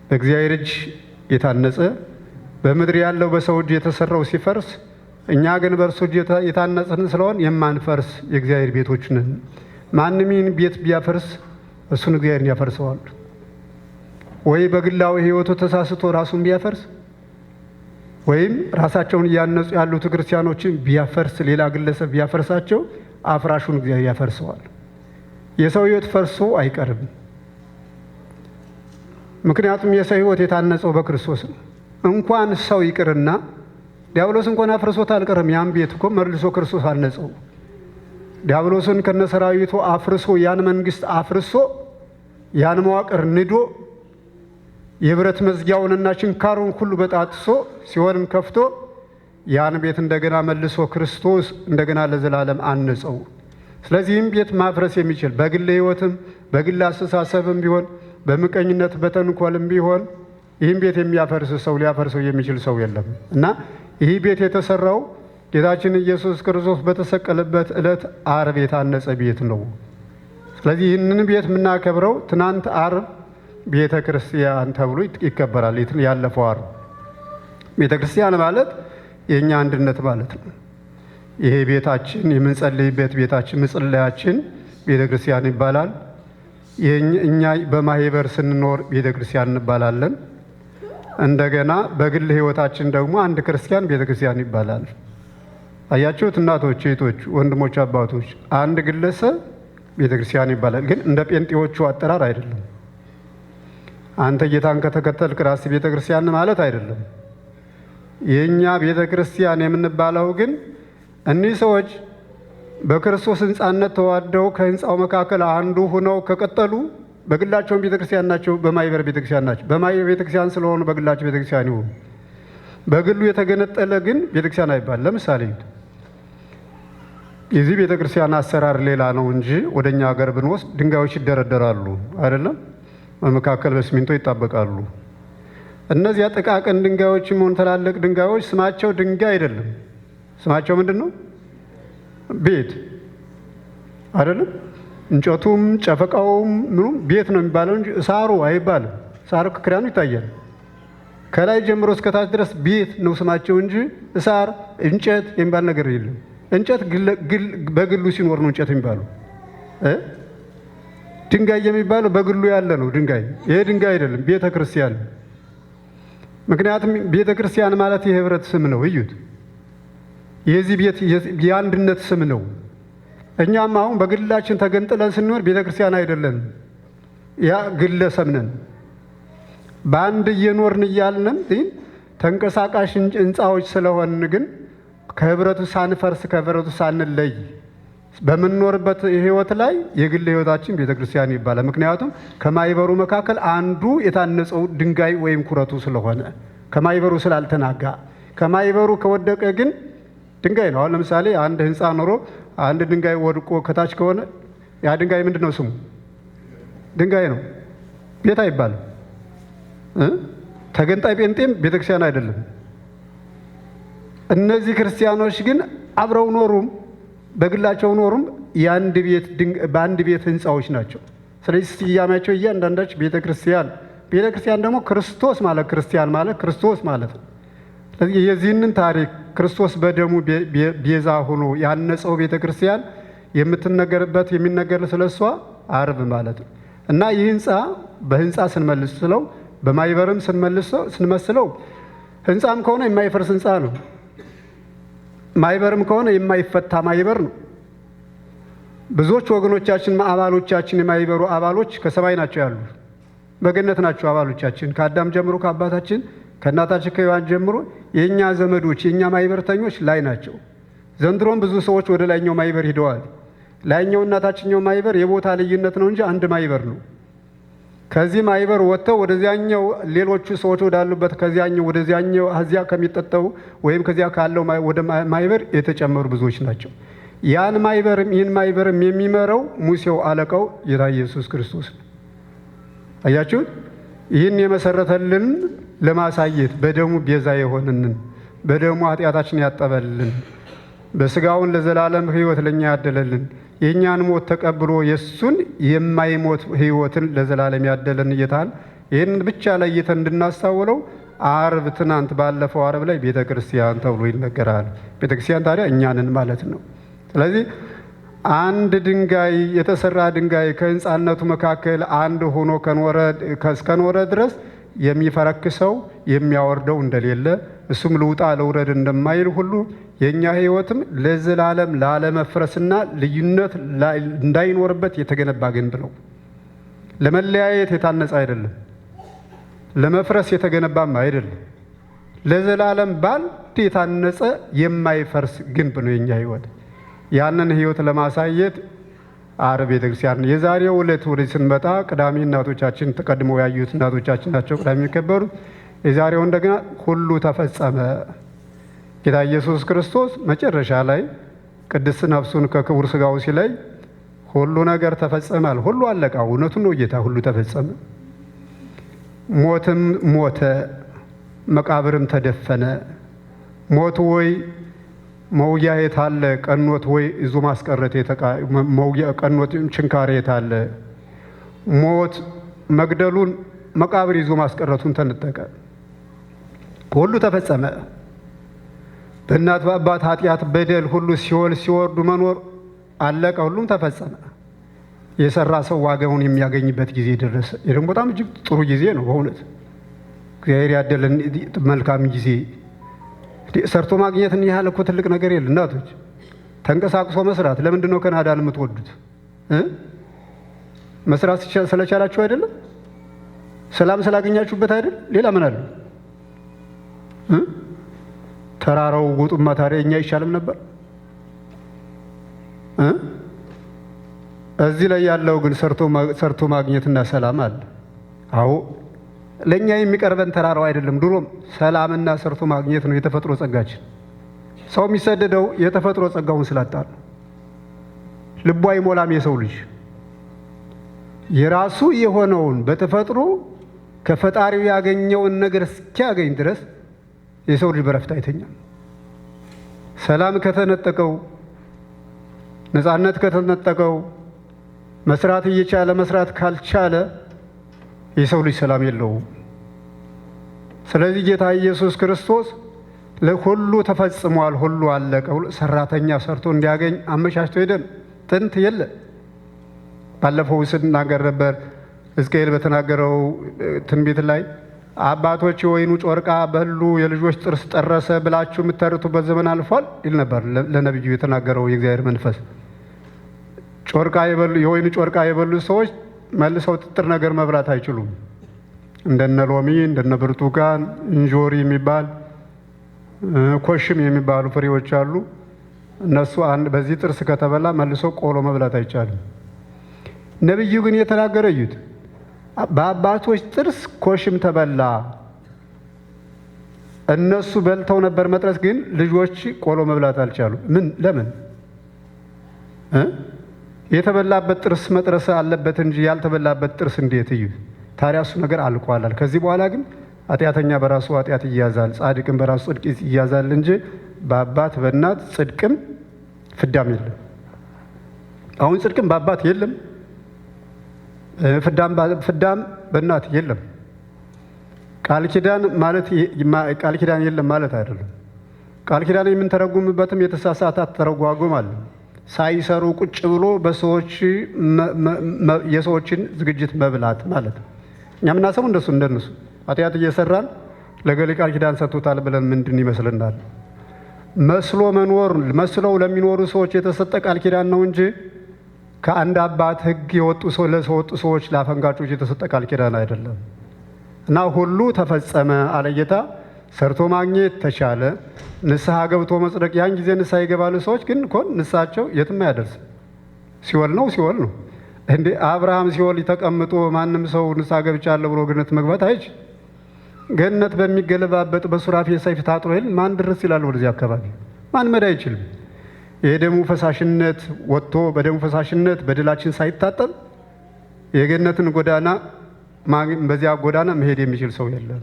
በእግዚአብሔር እጅ የታነጸ በምድር ያለው በሰው እጅ የተሰራው ሲፈርስ፣ እኛ ግን በእርሱ እጅ የታነጽን ስለሆን የማንፈርስ የእግዚአብሔር ቤቶች ነን። ማንም ይህን ቤት ቢያፈርስ እሱን እግዚአብሔርን ያፈርሰዋል። ወይ በግላዊ ሕይወቱ ተሳስቶ ራሱን ቢያፈርስ ወይም ራሳቸውን እያነጹ ያሉት ክርስቲያኖችን ቢያፈርስ፣ ሌላ ግለሰብ ቢያፈርሳቸው አፍራሹን እግዚአብሔር ያፈርሰዋል። የሰው ሕይወት ፈርሶ አይቀርም። ምክንያቱም የሰው ሕይወት የታነጸው በክርስቶስ ነው። እንኳን ሰው ይቅርና ዲያብሎስ እንኳን አፍርሶት አልቀርም። ያን ቤት እኮ መልሶ ክርስቶስ አነጸው። ዲያብሎስን ከነሰራዊቱ አፍርሶ ያን መንግስት አፍርሶ ያን መዋቅር ንዶ የብረት መዝጊያውንና ችንካሩን ሁሉ በጣጥሶ ሲኦልን ከፍቶ ያን ቤት እንደገና መልሶ ክርስቶስ እንደገና ለዘላለም አነጸው። ስለዚህም ቤት ማፍረስ የሚችል በግል ሕይወትም በግል አስተሳሰብም ቢሆን በምቀኝነት በተንኮልም ቢሆን ይህም ቤት የሚያፈርስ ሰው ሊያፈርሰው የሚችል ሰው የለም እና ይህ ቤት የተሰራው ጌታችን ኢየሱስ ክርስቶስ በተሰቀለበት ዕለት ዓርብ የታነጸ ቤት ነው። ስለዚህ ይህንን ቤት የምናከብረው ትናንት ዓርብ ቤተ ክርስቲያን ተብሎ ይከበራል። ያለፈው ዓርብ ቤተ ክርስቲያን ማለት የእኛ አንድነት ማለት ነው። ይሄ ቤታችን የምንጸልይበት ቤታችን ምጽለያችን ቤተ ክርስቲያን ይባላል። እኛ በማህበር ስንኖር ቤተ ክርስቲያን እንባላለን። እንደገና በግል ሕይወታችን ደግሞ አንድ ክርስቲያን ቤተ ክርስቲያን ይባላል። አያችሁት? እናቶች፣ እህቶች፣ ወንድሞች፣ አባቶች አንድ ግለሰብ ቤተ ክርስቲያን ይባላል። ግን እንደ ጴንጤዎቹ አጠራር አይደለም። አንተ ጌታን ከተከተልክ ራስህ ቤተ ክርስቲያን ማለት አይደለም። የእኛ ቤተ ክርስቲያን የምንባለው ግን እኒህ ሰዎች በክርስቶስ ሕንጻነት ተዋደው ከሕንፃው መካከል አንዱ ሆነው ከቀጠሉ በግላቸውም ቤተ ክርስቲያን ናቸው፣ በማህበር ቤተ ክርስቲያን ናቸው። በማህበር ቤተ ክርስቲያን ስለሆኑ በግላቸው ቤተ ክርስቲያን ይሁኑ። በግሉ የተገነጠለ ግን ቤተ ክርስቲያን አይባል። ለምሳሌ የዚህ ቤተ ክርስቲያን አሰራር ሌላ ነው እንጂ ወደኛ ሀገር ብንወስድ ድንጋዮች ይደረደራሉ አይደለም፣ በመካከል በሲሚንቶ ይጣበቃሉ። እነዚያ ጥቃቅን ድንጋዮችም ሆኑ ትላልቅ ድንጋዮች ስማቸው ድንጋይ አይደለም። ስማቸው ምንድን ነው? ቤት አይደለም። እንጨቱም ጨፈቃውም ምኑም ቤት ነው የሚባለው እንጂ ሳሩ አይባልም። ሳሩ ክራኑ ይታያል። ከላይ ጀምሮ እስከ ታች ድረስ ቤት ነው ስማቸው እንጂ እሳር እንጨት የሚባል ነገር የለም። እንጨት በግሉ ሲኖር ነው እንጨት የሚባለው። ድንጋይ የሚባለው በግሉ ያለ ነው ድንጋይ። ይሄ ድንጋይ አይደለም፣ ቤተ ክርስቲያን። ምክንያቱም ቤተ ክርስቲያን ማለት የህብረት ስም ነው። እዩት፣ የዚህ ቤት የአንድነት ስም ነው። እኛም አሁን በግላችን ተገንጥለን ስንኖር ቤተ ክርስቲያን አይደለም፣ ያ ግለሰብ ነን። በአንድ እየኖርን እያልንም ተንቀሳቃሽ ህንፃዎች ስለሆንን ግን ከህብረቱ ሳንፈርስ ከህብረቱ ሳንለይ በምንኖርበት ህይወት ላይ የግል ህይወታችን ቤተ ክርስቲያን ይባላል። ምክንያቱም ከማህበሩ መካከል አንዱ የታነጸው ድንጋይ ወይም ኩረቱ ስለሆነ ከማህበሩ ስላልተናጋ፣ ከማህበሩ ከወደቀ ግን ድንጋይ ነው። አሁን ለምሳሌ አንድ ህንፃ ኖሮ አንድ ድንጋይ ወድቆ ከታች ከሆነ ያ ድንጋይ ምንድን ነው ስሙ? ድንጋይ ነው፣ ቤት አይባልም። ተገንጣይ ጴንጤም ቤተክርስቲያን አይደለም። እነዚህ ክርስቲያኖች ግን አብረው ኖሩም በግላቸው ኖሩም በአንድ ቤት ህንፃዎች ናቸው። ስለዚህ ስያሜያቸው እያንዳንዳቸው ቤተ ክርስቲያን። ቤተ ክርስቲያን ደግሞ ክርስቶስ ማለት ክርስቲያን ማለት ክርስቶስ ማለት ነው። ስለዚህ የዚህንን ታሪክ ክርስቶስ በደሙ ቤዛ ሆኖ ያነጸው ቤተ ክርስቲያን የምትነገርበት የሚነገር ስለሷ ዓርብ ማለት ነው እና ይህ ህንፃ በህንፃ ስንመልስለው በማህበርም ስንመስለው ህንፃም ከሆነ የማይፈርስ ህንፃ ነው። ማህበርም ከሆነ የማይፈታ ማህበር ነው። ብዙዎች ወገኖቻችን አባሎቻችን የማህበሩ አባሎች ከሰማይ ናቸው ያሉ፣ በገነት ናቸው አባሎቻችን። ከአዳም ጀምሮ ከአባታችን ከእናታችን ከሔዋን ጀምሮ የእኛ ዘመዶች የእኛ ማህበርተኞች ላይ ናቸው። ዘንድሮም ብዙ ሰዎች ወደ ላይኛው ማህበር ሂደዋል። ላይኛውና ታችኛው ማህበር የቦታ ልዩነት ነው እንጂ አንድ ማህበር ነው። ከዚህ ማህበር ወጥተው ወደዚያኛው ሌሎቹ ሰዎች ወዳሉበት ከዚያኛው ወደዚያኛው እዚያ ከሚጠጣው ወይም ከዚያ ካለው ወደ ማህበር የተጨመሩ ብዙዎች ናቸው። ያን ማህበርም ይህን ማህበርም የሚመራው ሙሴው አለቃው ጌታ ኢየሱስ ክርስቶስ ነው። አያችሁት? ይህን የመሰረተልን ለማሳየት በደሙ ቤዛ የሆንንን በደሙ ኃጢአታችን ያጠበልን በስጋውን ለዘላለም ሕይወት ለኛ ያደለልን የእኛን ሞት ተቀብሎ የእሱን የማይሞት ሕይወትን ለዘላለም ያደለን ጌታን ይህንን ብቻ ለይተን እንድናስታውለው ዓርብ ትናንት ባለፈው ዓርብ ላይ ቤተ ክርስቲያን ተብሎ ይነገራል። ቤተ ክርስቲያን ታዲያ እኛንን ማለት ነው። ስለዚህ አንድ ድንጋይ የተሰራ ድንጋይ ከሕንፃነቱ መካከል አንድ ሆኖ እስከኖረ ድረስ የሚፈረክሰው የሚያወርደው እንደሌለ እሱም ልውጣ ልውረድ እንደማይል ሁሉ የእኛ ሕይወትም ለዘላለም ላለመፍረስና ልዩነት እንዳይኖርበት የተገነባ ግንብ ነው። ለመለያየት የታነጸ አይደለም። ለመፍረስ የተገነባም አይደለም። ለዘላለም ባንድ የታነጸ የማይፈርስ ግንብ ነው የእኛ ሕይወት። ያንን ሕይወት ለማሳየት ዓርብ ቤተክርስቲያን የዛሬው ዕለት ወደ ስንመጣ ቅዳሜ እናቶቻችን ተቀድመው ያዩት እናቶቻችን ናቸው ቅዳሜ የሚከበሩት። የዛሬው እንደገና ሁሉ ተፈጸመ። ጌታ ኢየሱስ ክርስቶስ መጨረሻ ላይ ቅድስት ነፍሱን ከክቡር ስጋው ሲለይ ሁሉ ነገር ተፈጸመ። ሁሉ አለቃ። እውነቱን ነው ጌታ፣ ሁሉ ተፈጸመ። ሞትም ሞተ፣ መቃብርም ተደፈነ። ሞት ወይ መውጊያ የት አለ? ቀኖት ወይ ይዞ ማስቀረት መውጊያ ቀኖት ችንካሬ የት አለ? ሞት መግደሉን መቃብር ይዞ ማስቀረቱን ተነጠቀ። ሁሉ ተፈጸመ። በእናት በአባት ኃጢአት በደል ሁሉ ሲኦል ሲወርዱ መኖር አለቀ። ሁሉም ተፈጸመ። የሰራ ሰው ዋጋውን የሚያገኝበት ጊዜ ደረሰ። ይህ ደግሞ በጣም እጅግ ጥሩ ጊዜ ነው። በእውነት እግዚአብሔር ያደለን መልካም ጊዜ። ሰርቶ ማግኘትን ያህል እኮ ትልቅ ነገር የለ። እናቶች ተንቀሳቅሶ መስራት። ለምንድን ነው ካናዳን የምትወዱት? መስራት ስለቻላችሁ አይደለም? ሰላም ስላገኛችሁበት አይደል? ሌላ ምን አለ? ተራራው ጎጡማ ታዲያ እኛ አይሻልም ነበር? እዚህ ላይ ያለው ግን ሰርቶ ማግኘትና ሰላም አለ። አዎ ለእኛ የሚቀርበን ተራራው አይደለም። ድሮም ሰላምና ሰርቶ ማግኘት ነው የተፈጥሮ ጸጋችን። ሰው የሚሰደደው የተፈጥሮ ጸጋውን ስላጣ ነው። ልቡ አይሞላም። የሰው ልጅ የራሱ የሆነውን በተፈጥሮ ከፈጣሪው ያገኘውን ነገር እስኪያገኝ ድረስ የሰው ልጅ በረፍት አይተኛም። ሰላም ከተነጠቀው፣ ነፃነት ከተነጠቀው፣ መስራት እየቻለ መስራት ካልቻለ የሰው ልጅ ሰላም የለውም። ስለዚህ ጌታ ኢየሱስ ክርስቶስ ለሁሉ ተፈጽሟል፣ ሁሉ አለቀ። ሰራተኛ ሰርቶ እንዲያገኝ አመቻችቶ ሄደን ጥንት የለ። ባለፈው ስናገር ነበር ሕዝቅኤል በተናገረው ትንቢት ላይ አባቶች የወይኑ ጮርቃ በሉ የልጆች ጥርስ ጠረሰ ብላችሁ የምተርቱበት ዘመን አልፏል ይል ነበር ለነቢዩ የተናገረው የእግዚአብሔር መንፈስ። ጮርቃ የበሉ የወይኑ ጮርቃ የበሉ ሰዎች መልሰው ጥጥር ነገር መብላት አይችሉም። እንደነ ሎሚ፣ እንደነ ብርቱካን፣ እንጆሪ የሚባል ኮሽም የሚባሉ ፍሬዎች አሉ። እነሱ አንድ በዚህ ጥርስ ከተበላ መልሶ ቆሎ መብላት አይቻልም። ነቢዩ ግን የተናገረ እዩት፣ በአባቶች ጥርስ ኮሽም ተበላ። እነሱ በልተው ነበር መጥረስ፣ ግን ልጆች ቆሎ መብላት አልቻሉ። ምን ለምን? የተበላበት ጥርስ መጥረስ አለበት እንጂ ያልተበላበት ጥርስ እንዴት? እዩ ታዲያ እሱ ነገር አልቋላል። ከዚህ በኋላ ግን ኃጢአተኛ በራሱ ኃጢአት ይያዛል፣ ጻድቅም በራሱ ጽድቅ ይያዛል እንጂ በአባት በእናት ጽድቅም ፍዳም የለም። አሁን ጽድቅም በአባት የለም፣ ፍዳም በእናት የለም። ቃል ኪዳን ማለት ቃል ኪዳን የለም ማለት አይደለም። ቃል ኪዳን የምንተረጉምበትም የተሳሳተ አተረጓጎም አለ። ሳይሰሩ ቁጭ ብሎ በሰዎች የሰዎችን ዝግጅት መብላት ማለት ነው። እኛ የምናስበው እንደሱ እንደነሱ ኃጢአት እየሰራን ለገሌ ቃል ኪዳን ሰጥቶታል ብለን ምንድን ይመስልናል? መስሎ መኖር መስለው ለሚኖሩ ሰዎች የተሰጠ ቃል ኪዳን ነው እንጂ ከአንድ አባት ሕግ የወጡ ሰው ለወጡ ሰዎች ለአፈንጋጮች የተሰጠ ቃል ኪዳን አይደለም። እና ሁሉ ተፈጸመ አለ ጌታ። ሰርቶ ማግኘት ተቻለ። ንስሐ ገብቶ መጽደቅ። ያን ጊዜ ንስሐ ይገባሉ ሰዎች ግን እኮ ንስሐቸው የትም አያደርስም። ሲኦል ነው፣ ሲኦል ነው። እንዴ አብርሃም ሲኦል ተቀምጦ ማንም ሰው ንስሐ ገብቻለሁ ብሎ ገነት መግባት አይችል። ገነት በሚገለባበጥ በሱራፌ ሰይፍ ታጥሮ ይል ማን ድረስ ይላል? ወደዚህ አካባቢ ማን መድ አይችልም። የደሙ ፈሳሽነት ወጥቶ በደሙ ፈሳሽነት በደላችን ሳይታጠብ የገነትን ጎዳና በዚያ ጎዳና መሄድ የሚችል ሰው የለም።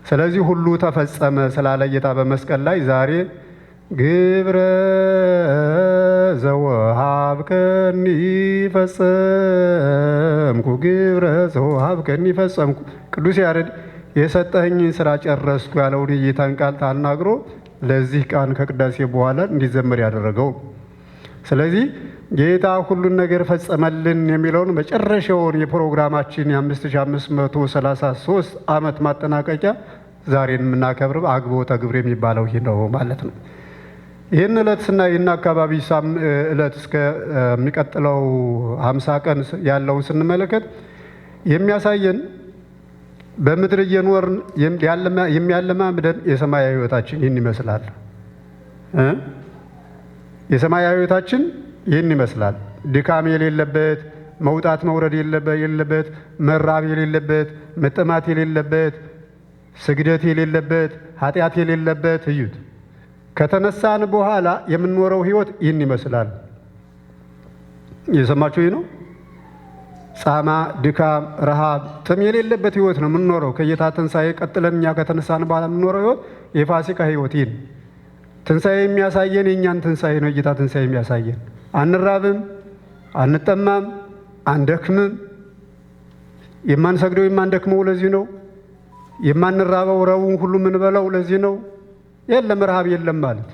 ስለዚህ ሁሉ ተፈጸመ ስላለ ጌታ በመስቀል ላይ ዛሬ ግብረ ዘወሀብከኒ ፈጸምኩ፣ ግብረ ዘወሀብከኒ ፈጸምኩ። ቅዱስ ያሬድ የሰጠኸኝን ስራ ጨረስኩ ያለውን የጌታን ቃል ተናግሮ ለዚህ ቃል ከቅዳሴ በኋላ እንዲዘመር ያደረገው። ስለዚህ ጌታ ሁሉን ነገር ፈጸመልን የሚለውን መጨረሻውን የፕሮግራማችን የ5533 ዓመት ማጠናቀቂያ ዛሬን የምናከብረው አግብኦተ ግብር የሚባለው ይህ ነው ማለት ነው። ይህን ዕለት ስና ይህን አካባቢ ዕለት እስከ የሚቀጥለው 50 ቀን ያለውን ስንመለከት የሚያሳየን በምድር እየኖርን የሚያለማምደን የሰማያዊ ሕይወታችን ይህን ይመስላል። የሰማያዊ ሕይወታችን ይህን ይመስላል። ድካም የሌለበት፣ መውጣት መውረድ የሌለበት፣ መራብ የሌለበት፣ መጠማት የሌለበት፣ ስግደት የሌለበት፣ ኃጢአት የሌለበት እዩት። ከተነሳን በኋላ የምንኖረው ሕይወት ይህን ይመስላል። የሰማችሁ ይህ ነው። ጻማ፣ ድካም፣ ረሃብ፣ ጥም የሌለበት ሕይወት ነው የምንኖረው። ከጌታ ትንሣኤ ቀጥለን እኛ ከተነሳን በኋላ የምንኖረው ሕይወት የፋሲካ ሕይወት ይህን ትንሣኤ የሚያሳየን የእኛን ትንሣኤ ነው። የጌታ ትንሣኤ የሚያሳየን አንራብም፣ አንጠማም፣ አንደክምም። የማንሰግደው የማንደክመው ለዚህ ነው። የማንራበው ረቡን ሁሉ የምንበላው ለዚህ ነው። የለም ረሃብ የለም ማለት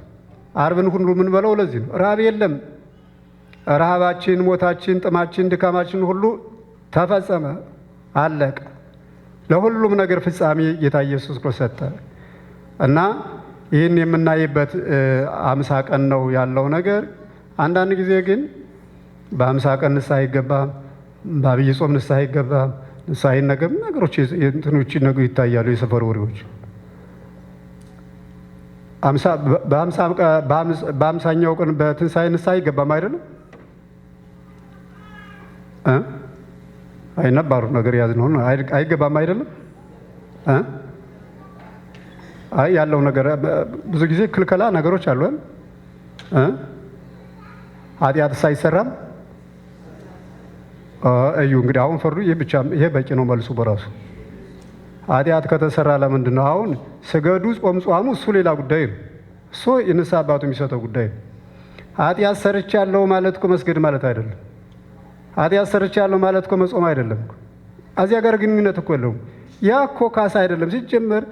አርብን ሁሉ የምንበላው ለዚህ ነው። ረሃብ የለም። ረሃባችን፣ ሞታችን፣ ጥማችን፣ ድካማችን ሁሉ ተፈጸመ፣ አለቀ። ለሁሉም ነገር ፍጻሜ ጌታ ኢየሱስ ክርስቶስ ሰጠ እና ይህን የምናይበት 50 ቀን ነው ያለው ነገር። አንዳንድ ጊዜ ግን በ50 ቀን ንስሐ አይገባም፣ በአብይ ጾም ንስሐ አይገባም። ንስሐ ነገር ነገሮች እንትኖች ይታያሉ፣ የሰፈር ወሬዎች። በ50ኛው ቀን በትንሣኤ ንስሐ አይገባም አይደለም? አይ ነባሩ ነገር ያዝነው አይገባም አይደለም? አይ ያለው ነገር ብዙ ጊዜ ክልከላ ነገሮች አሉ አይደል? ኃጢአትስ አይሰራም? እዩ እንግዲህ አሁን ፍርዱ ይሄ ብቻ ይሄ በቂ ነው መልሱ በራሱ። ኃጢአት ከተሰራ ለምንድን ነው አሁን ስገዱ ጾም ጿሙ? እሱ ሌላ ጉዳይ ነው። እሱ የንስሐ አባቱ የሚሰጠው ጉዳይ ነው። ኃጢአት ሰርቻለሁ ማለት እኮ መስገድ ማለት አይደለም። ኃጢአት ሰርቻለሁ ማለት እኮ መጾም አይደለም። እዚያ ጋር ግንኙነት እኮ የለውም። ያ እኮ ካሳ አይደለም። ሲጀመር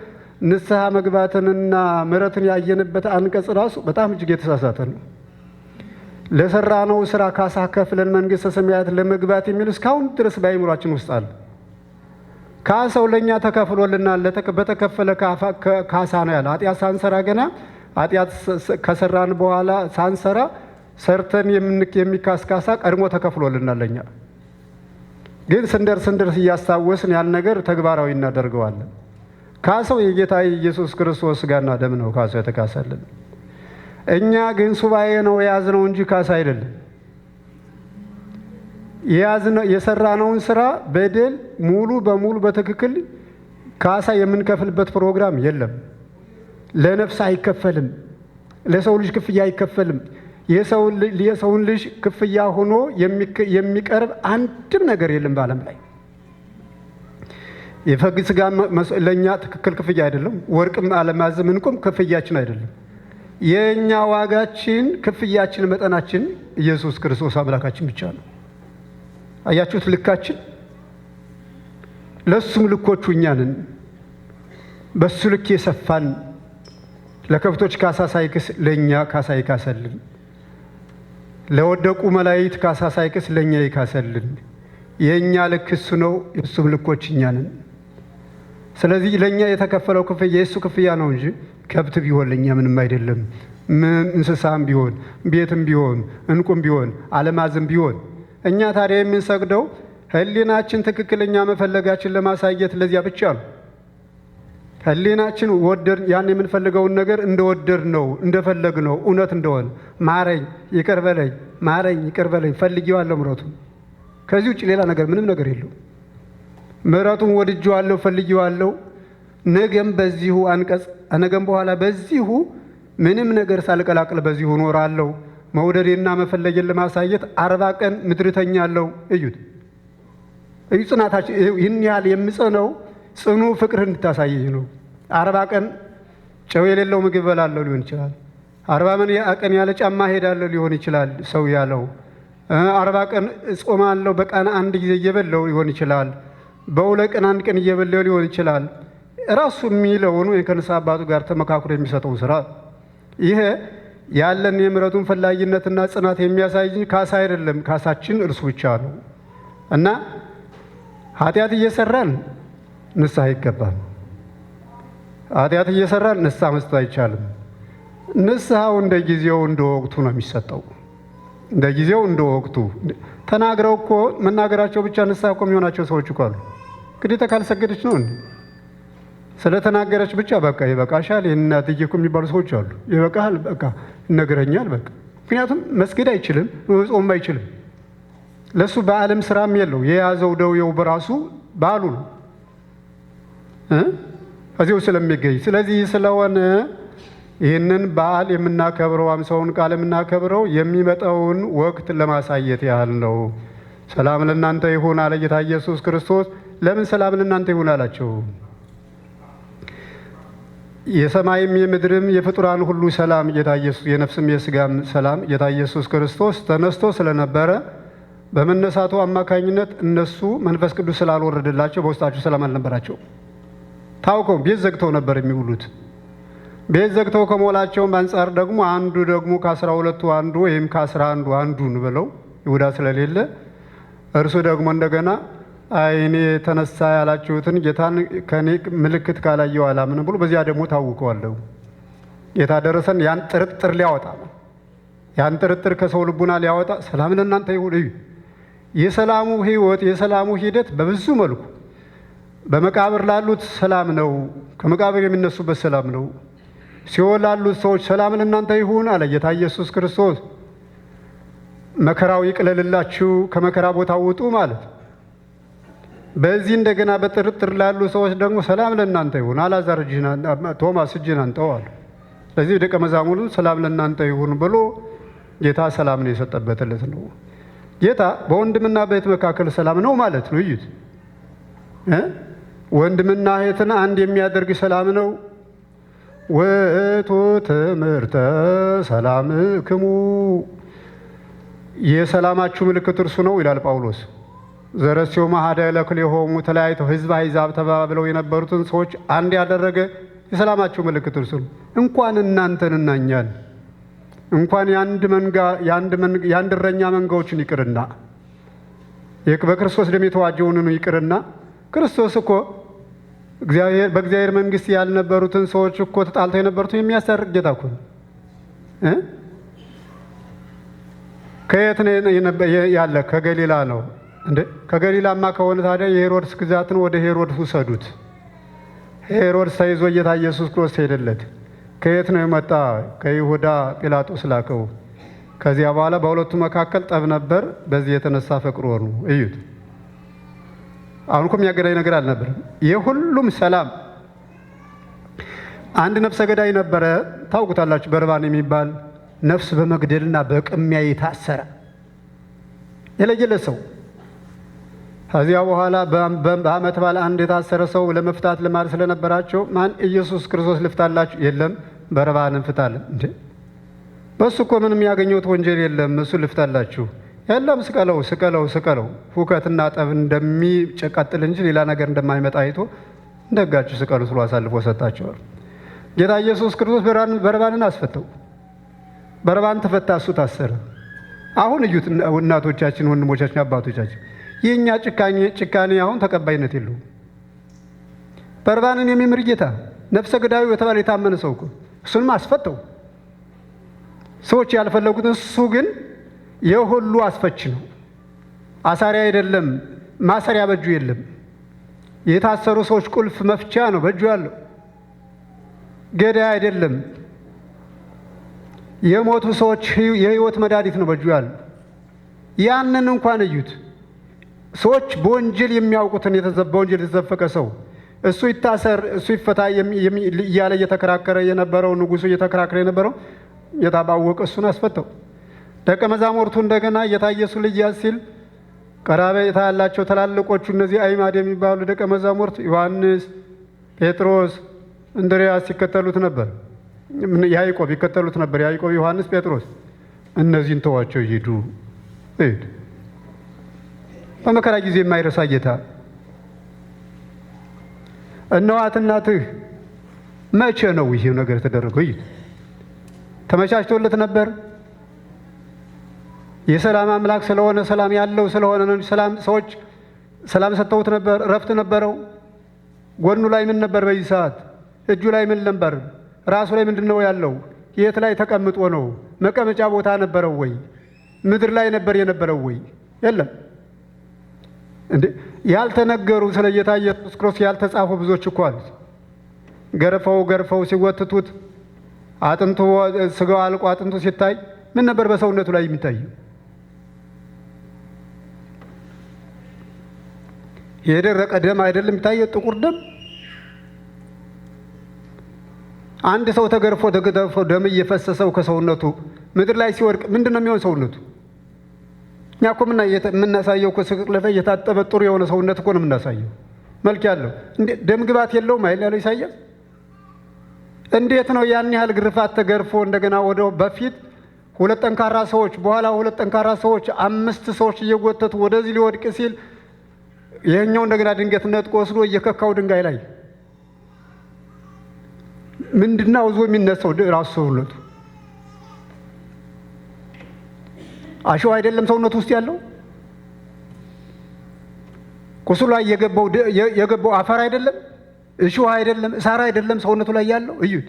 ንስሐ መግባትንና ምሕረትን ያየንበት አንቀጽ ራሱ በጣም እጅግ የተሳሳተ ነው። ለሰራነው ስራ ካሳ ከፍለን መንግሥተ ሰማያት ለመግባት የሚል እስካሁን ድረስ በአእምሯችን ውስጥ አለ። ካሳው ለእኛ ተከፍሎልናል። በተከፈለ ካሳ ነው ያለ። ኃጢአት ሳንሰራ ገና ኃጢአት ከሰራን በኋላ ሳንሰራ ሰርተን የሚካስ ካሳ ቀድሞ ተከፍሎልናል ለኛ። ግን ስንደርስ ስንደርስ እያስታወስን ያን ነገር ተግባራዊ እናደርገዋለን። ካሳው የጌታ ኢየሱስ ክርስቶስ ሥጋና ደም ነው ካሳው የተካሰልን። እኛ ግን ሱባኤ ነው የያዝነው እንጂ ካሳ አይደለም። የያዝነው የሰራነውን ስራ በደል ሙሉ በሙሉ በትክክል ካሳ የምንከፍልበት ፕሮግራም የለም። ለነፍስ አይከፈልም። ለሰው ልጅ ክፍያ አይከፈልም። የሰውን ልጅ ክፍያ ሆኖ የሚቀርብ አንድም ነገር የለም በዓለም ላይ። የበግ ሥጋ ለእኛ ትክክል ክፍያ አይደለም። ወርቅም አለማዝም እንቁም ክፍያችን አይደለም። የእኛ ዋጋችን ክፍያችን መጠናችን ኢየሱስ ክርስቶስ አምላካችን ብቻ ነው። አያችሁት? ልካችን ለሱም ልኮቹ እኛ ነን። በሱ ልክ የሰፋን ለከብቶች ካሳ ሳይክስ ለእኛ ካሳ ይካሰልን። ለወደቁ መላእክት ካሳ ሳይክስ ለእኛ ይካሰልን። የእኛ ልክ እሱ ነው፣ የእሱም ልኮች እኛ ነን። ስለዚህ ለእኛ የተከፈለው ክፍያ የእሱ ክፍያ ነው እንጂ ከብት ቢሆን ለእኛ ምንም አይደለም። እንስሳም ቢሆን ቤትም ቢሆን እንቁም ቢሆን አለማዝም ቢሆን እኛ ታዲያ የምንሰግደው ሕሊናችን ትክክለኛ መፈለጋችን ለማሳየት ለዚያ ብቻ ነው። ሕሊናችን ወደድ ያን የምንፈልገውን ነገር እንደወደድ ነው እንደፈለግ ነው እውነት እንደሆነ ማረኝ ይቅር በለኝ ማረኝ ይቅር በለኝ ፈልጌዋለሁ ምሕረቱን። ከዚህ ውጭ ሌላ ነገር ምንም ነገር የለውም። ምሕረቱን ወድጄዋለሁ ፈልጌዋለሁ። ነገም በዚሁ አንቀጽ ነገም በኋላ በዚሁ ምንም ነገር ሳልቀላቅል በዚሁ እኖራለሁ። መውደዴና መፈለጌን ለማሳየት 40 ቀን ምድርተኛለሁ። እዩት እዩ ጽናታችን ይህን ያህል የምጸነው ጽኑ ፍቅር እንድታሳየኝ ነው። 40 ቀን ጨው የሌለው ምግብ በላለሁ ሊሆን ይችላል። 40 ቀን ያለ ጫማ ሄዳለሁ ሊሆን ይችላል ሰው ያለው። 40 ቀን እጾማለሁ በቀን አንድ ጊዜ እየበላሁ ሊሆን ይችላል። በ2 ቀን አንድ ቀን እየበላሁ ሊሆን ይችላል። ራሱ የሚለውን ወይ ከንስሐ አባቱ ጋር ተመካክሮ የሚሰጠው ስራ ይሄ ያለን የምሕረቱን ፈላጊነትና ጽናት የሚያሳይ ካሳ አይደለም። ካሳችን እርሱ ብቻ ነው እና ኃጢአት እየሰራን ንስሐ አይገባም። ኃጢአት እየሰራን ንስሐ መስጠት አይቻልም። ንስሐው እንደ ጊዜው እንደ ወቅቱ ነው የሚሰጠው። እንደ ጊዜው እንደ ወቅቱ ተናግረው እኮ መናገራቸው ብቻ ንስሐ እኮ የሚሆናቸው ሰዎች እኮ አሉ። ግዴታ ካልሰገደች ነው እንዴ? ስለተናገረች ብቻ በቃ ይበቃሻል እናትዬ እኮ የሚባሉ ሰዎች አሉ። ይበቃል በቃ ይነግረኛል በቃ ምክንያቱም መስገድ አይችልም፣ መጾም አይችልም። ለእሱ በዓለም ስራም የለው። የያዘው ደዌው በራሱ በዓሉ ነው እዚሁ ስለሚገኝ። ስለዚህ ስለሆነ ይህንን በዓል የምናከብረው 50ውን ቃል የምናከብረው የሚመጣውን ወቅት ለማሳየት ያህል ነው። ሰላም ለእናንተ ይሁን አለ ጌታ ኢየሱስ ክርስቶስ። ለምን ሰላም ለእናንተ ይሁን አላቸው? የሰማይም የምድርም የፍጡራን ሁሉ ሰላም ጌታ ኢየሱስ የነፍስም የስጋም ሰላም ጌታ ኢየሱስ ክርስቶስ ተነስቶ ስለነበረ በመነሳቱ አማካኝነት እነሱ መንፈስ ቅዱስ ስላልወረደላቸው በውስጣቸው ሰላም አልነበራቸው። ታውቀው ቤት ዘግተው ነበር የሚውሉት። ቤት ዘግተው ከመዋላቸውም አንጻር ደግሞ አንዱ ደግሞ ከ12ቱ አንዱ ወይም ከ11ዱ አንዱን ብለው ይሁዳ ስለሌለ እርሱ ደግሞ እንደገና አይኔ ተነሳ ያላችሁትን ጌታን ከኔ ምልክት ካላየው አላምንም ብሎ በዚያ ደግሞ ታውቀዋለሁ። ጌታ ደረሰን። ያን ጥርጥር ሊያወጣ ነው። ያን ጥርጥር ከሰው ልቡና ሊያወጣ ሰላም ለእናንተ ይሁን። እዩ፣ የሰላሙ ሕይወት የሰላሙ ሂደት በብዙ መልኩ በመቃብር ላሉት ሰላም ነው። ከመቃብር የሚነሱበት ሰላም ነው። ሲኦል ላሉት ሰዎች ሰላም ለእናንተ ይሁን አለ ጌታ ኢየሱስ ክርስቶስ። መከራው ይቅለልላችሁ፣ ከመከራ ቦታ ውጡ ማለት። በዚህ እንደገና በጥርጥር ላሉ ሰዎች ደግሞ ሰላም ለእናንተ ይሁን፣ አልዓዛር እጅህን፣ ቶማስ እጅህን አንጠው አሉ። ስለዚህ ደቀ መዛሙርቱ ሰላም ለእናንተ ይሁን ብሎ ጌታ ሰላምን የሰጠበት ዕለት ነው። ጌታ በወንድምና በእህት መካከል ሰላም ነው ማለት ነው። እዩት እ ወንድምና እህትን አንድ የሚያደርግ ሰላም ነው። ውእቱ ትምህርተ ሰላምክሙ፣ የሰላማችሁ ምልክት እርሱ ነው ይላል ጳውሎስ። ዘረሴው ማሃደ ለክልኤሆሙ፣ ተለያይተው ሕዝብ አሕዛብ ተባብለው የነበሩትን ሰዎች አንድ ያደረገ የሰላማችሁ ምልክት እርሱ ነው። እንኳን እናንተንና እኛን እንኳን የአንድ መንጋ የአንድ እረኛ መንጋዎችን ይቅርና በክርስቶስ ደም የተዋጀውን ይቅርና ክርስቶስ እኮ እግዚአብሔር በእግዚአብሔር መንግሥት ያልነበሩትን ሰዎች እኮ ተጣልተው የነበሩትን የሚያስታርቅ ጌታ እኮ ነው እ ከየት ነው ያለ? ከገሊላ ነው እንዴ? ከገሊላማ ከሆነ ታዲያ የሄሮድስ ግዛትን ወደ ሄሮድስ ውሰዱት። ሄሮድስ ተይዞ ጌታ ኢየሱስ ክርስቶስ ሄደለት። ከየት ነው የመጣ? ከይሁዳ ጲላጦስ ላከው። ከዚያ በኋላ በሁለቱ መካከል ጠብ ነበር። በዚህ የተነሳ ፍቅር ሆኑ። እዩት። አሁን እኮ የሚያገናኝ ነገር አልነበረም። የሁሉም ሰላም አንድ ነፍሰ ገዳይ ነበረ፣ ታውቁታላችሁ። በርባን የሚባል ነፍስ በመግደልና በቅሚያ የታሰረ የለየለት ሰው። ከዚያ በኋላ በዓመት በዓል አንድ የታሰረ ሰው ለመፍታት ልማድ ስለነበራቸው ማን ኢየሱስ ክርስቶስ ልፍታላችሁ? የለም በርባን እንፍታለን። እንዴ በእሱ እኮ ምንም ያገኘሁት ወንጀል የለም፣ እሱ ልፍታላችሁ። የለም ስቀለው፣ ስቀለው፣ ስቀለው። ሁከትና ጠብ እንደሚቀጥል እንጂ ሌላ ነገር እንደማይመጣ አይቶ እንደጋችሁ ስቀሉ ስሎ አሳልፎ ሰጣቸዋል። ጌታ ኢየሱስ ክርስቶስ በርባንን አስፈተው። በርባን ተፈታ፣ እሱ ታሰረ። አሁን እዩት እናቶቻችን፣ ወንድሞቻችን፣ አባቶቻችን የእኛ ጭካኔ አሁን ተቀባይነት የለውም። በርባንን የሚምር ጌታ ነፍሰ ገዳዩ የተባለ የታመነ ሰው እኮ እሱንም አስፈተው። ሰዎች ያልፈለጉትን እሱ ግን የሁሉ አስፈች ነው። አሳሪ አይደለም፣ ማሰሪያ በእጁ የለም። የታሰሩ ሰዎች ቁልፍ መፍቻ ነው በእጁ ያለው። ገዳይ አይደለም። የሞቱ ሰዎች የሕይወት መድኃኒት ነው በእጁ ያለው። ያንን እንኳን እዩት። ሰዎች በወንጀል የሚያውቁትን በወንጀል የተዘፈቀ ሰው እሱ ይታሰር እሱ ይፈታ እያለ እየተከራከረ የነበረው ንጉሱ እየተከራከረ የነበረው ጌታ ባወቀ እሱን አስፈተው። ደቀ መዛሙርቱ እንደገና ጌታ ኢየሱስ ሊያዝ ሲል ቀራቤታ ያላቸው ትላልቆቹ እነዚህ አይማድ የሚባሉ ደቀ መዛሙርት ዮሐንስ፣ ጴጥሮስ፣ እንድርያስ ይከተሉት ነበር። ያዕቆብ ይከተሉት ነበር። ያዕቆብ፣ ዮሐንስ፣ ጴጥሮስ እነዚህን ተዋቸው ይሂዱ። በመከራ ጊዜ የማይረሳ ጌታ እነኋት እናትህ። መቼ ነው ይህ ነገር የተደረገው? ይህ ተመቻችቶለት ነበር። የሰላም አምላክ ስለሆነ ሰላም ያለው ስለሆነ ነው። ሰላም ሰዎች ሰላም ሰጥተውት ነበር። እረፍት ነበረው። ጎኑ ላይ ምን ነበር? በዚህ ሰዓት እጁ ላይ ምን ነበር? ራሱ ላይ ምንድን ነው ያለው? የት ላይ ተቀምጦ ነው? መቀመጫ ቦታ ነበረው ወይ? ምድር ላይ ነበር የነበረው ወይ? የለም። እንዴ ያልተነገሩ ስለ ጌታ ኢየሱስ ክርስቶስ ያልተጻፉ ብዙዎች እኮ አሉት። ገርፈው ገርፈው ሲጎትቱት አጥንቱ ስጋው አልቆ አጥንቱ ሲታይ ምን ነበር በሰውነቱ ላይ የሚታየው? የደረቀ ደም አይደለም የሚታየው? ጥቁር ደም። አንድ ሰው ተገርፎ ተገርፎ ደም እየፈሰሰው ከሰውነቱ ምድር ላይ ሲወድቅ ምንድን ነው የሚሆን ሰውነቱ? እኛ እኮ የምናሳየው እኮ ስቅለት የታጠበ ጥሩ የሆነ ሰውነት እኮ ነው የምናሳየው፣ መልክ ያለው ደም ግባት የለውም አይደል ያለው ኢሳያስ። እንዴት ነው ያን ያህል ግርፋት ተገርፎ እንደገና ወደ በፊት ሁለት ጠንካራ ሰዎች በኋላ ሁለት ጠንካራ ሰዎች አምስት ሰዎች እየጎተቱ ወደዚህ ሊወድቅ ሲል ይሄኛው እንደገና ድንገት ነጥቆ ወስዶ እየከካው ድንጋይ ላይ ምንድነው ዞ የሚነሳው ራሱ ሰውነቱ አሸዋ አይደለም ሰውነቱ ውስጥ ያለው ቁስሉ ላይ የገባው አፈር አይደለም፣ እሾህ አይደለም፣ እሳር አይደለም ሰውነቱ ላይ ያለው። እዩት።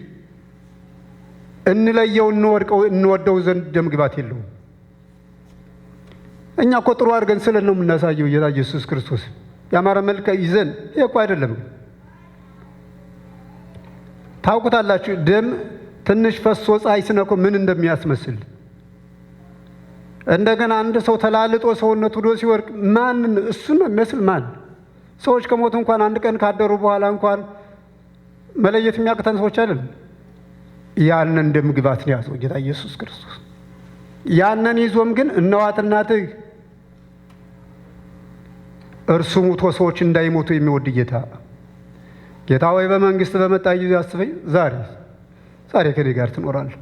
እንለየው እንወድቀው እንወደው ዘንድ ደም ግባት የለውም። እኛ እኮ ጥሩ አድርገን ስለን ነው የምናሳየው ጌታ ኢየሱስ ክርስቶስ ያማረ መልክ ይዘን። ይሄ እኮ አይደለም። ታውቁታላችሁ፣ ደም ትንሽ ፈሶ ፀሐይ ሲነካው ምን እንደሚያስመስል። እንደገና አንድ ሰው ተላልጦ ሰውነቱ ዶ ሲወርቅ ማንን እሱን ነው የሚመስል? ማን ሰዎች ከሞቱ እንኳን አንድ ቀን ካደሩ በኋላ እንኳን መለየት የሚያቅተን ሰዎች አይደለም። ያንን ደም ግባት ነው ያዘው ጌታ ኢየሱስ ክርስቶስ። ያንን ይዞም ግን እነዋት እናትህ፣ እርሱ ሙቶ ሰዎች እንዳይሞቱ የሚወድ ጌታ፣ ጌታ ወይ በመንግስት በመጣ ጊዜ አስበኝ፣ ዛሬ ዛሬ ከኔ ጋር ትኖራለህ።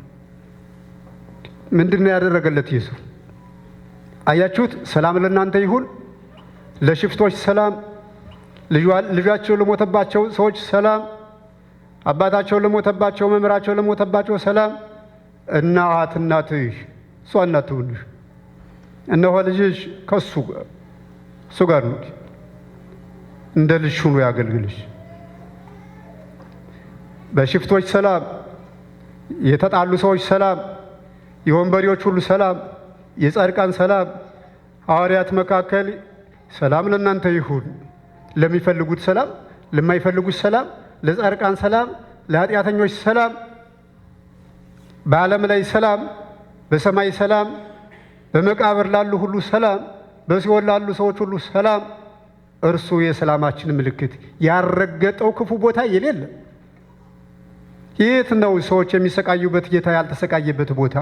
ምንድን ነው ያደረገለት ይህ ሰው? አያችሁት? ሰላም ለእናንተ ይሁን። ለሽፍቶች ሰላም፣ ልጃቸው ለሞተባቸው ሰዎች ሰላም፣ አባታቸው ለሞተባቸው፣ መምህራቸው ለሞተባቸው ሰላም። እናት እናትህ እሷ እናት ትሁንሽ፣ እነሆ ልጅሽ ከሱ እሱ ጋር ነው፣ እንደ ልጅ ሁኖ ያገልግልሽ። በሽፍቶች ሰላም፣ የተጣሉ ሰዎች ሰላም፣ የወንበዴዎች ሁሉ ሰላም፣ የጻድቃን ሰላም፣ ሐዋርያት መካከል ሰላም ለእናንተ ይሁን። ለሚፈልጉት ሰላም፣ ለማይፈልጉት ሰላም፣ ለጻድቃን ሰላም፣ ለኃጢአተኞች ሰላም፣ በዓለም ላይ ሰላም፣ በሰማይ ሰላም፣ በመቃብር ላሉ ሁሉ ሰላም፣ በሲኦል ላሉ ሰዎች ሁሉ ሰላም። እርሱ የሰላማችን ምልክት፣ ያልረገጠው ክፉ ቦታ የሌለ። የት ነው ሰዎች የሚሰቃዩበት ጌታ ያልተሰቃየበት ቦታ?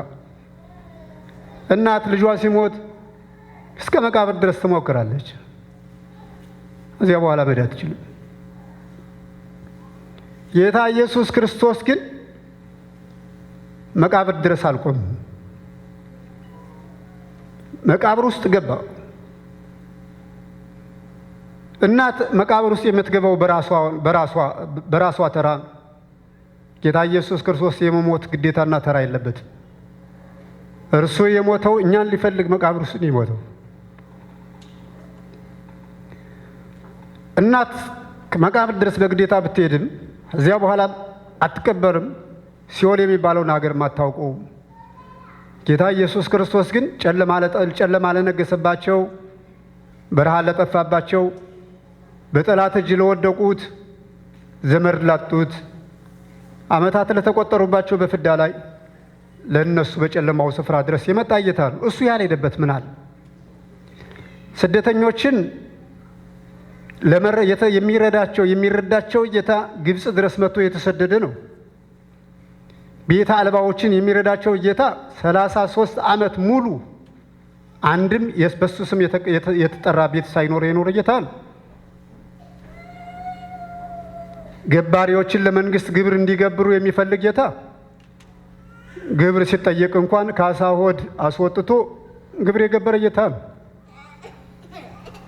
እናት ልጇ ሲሞት እስከ መቃብር ድረስ ትሞክራለች። እዚያ በኋላ መሄድ አትችልም። ጌታ ኢየሱስ ክርስቶስ ግን መቃብር ድረስ አልቆምም። መቃብር ውስጥ ገባ። እናት መቃብር ውስጥ የምትገባው በራሷ ተራ። ጌታ ኢየሱስ ክርስቶስ የመሞት ግዴታና ተራ የለበትም። እርሱ የሞተው እኛን ሊፈልግ መቃብር ውስጥ ነው የሞተው። እናት መቃብር ድረስ በግዴታ ብትሄድም እዚያ በኋላ አትቀበርም። ሲኦል የሚባለውን ሀገር አታውቀውም። ጌታ ኢየሱስ ክርስቶስ ግን ጨለማ ለነገሰባቸው፣ በረሃ ለጠፋባቸው፣ በጠላት እጅ ለወደቁት፣ ዘመድ ላጡት፣ ዓመታት ለተቆጠሩባቸው በፍዳ ላይ ለእነሱ በጨለማው ስፍራ ድረስ የመጣ ጌታ ነው። እሱ ያልሄደበት ምን አለ? ስደተኞችን የሚረዳቸው የሚረዳቸው ጌታ ግብፅ ድረስ መጥቶ የተሰደደ ነው። ቤተ አልባዎችን የሚረዳቸው ጌታ 33 ዓመት ሙሉ አንድም በሱ ስም የተጠራ ቤት ሳይኖር የኖረ ጌታ ነው። ገባሪዎችን ለመንግስት ግብር እንዲገብሩ የሚፈልግ ጌታ ግብር ሲጠየቅ እንኳን ካሳ ሆድ አስወጥቶ ግብር የገበረ ጌታ ነው።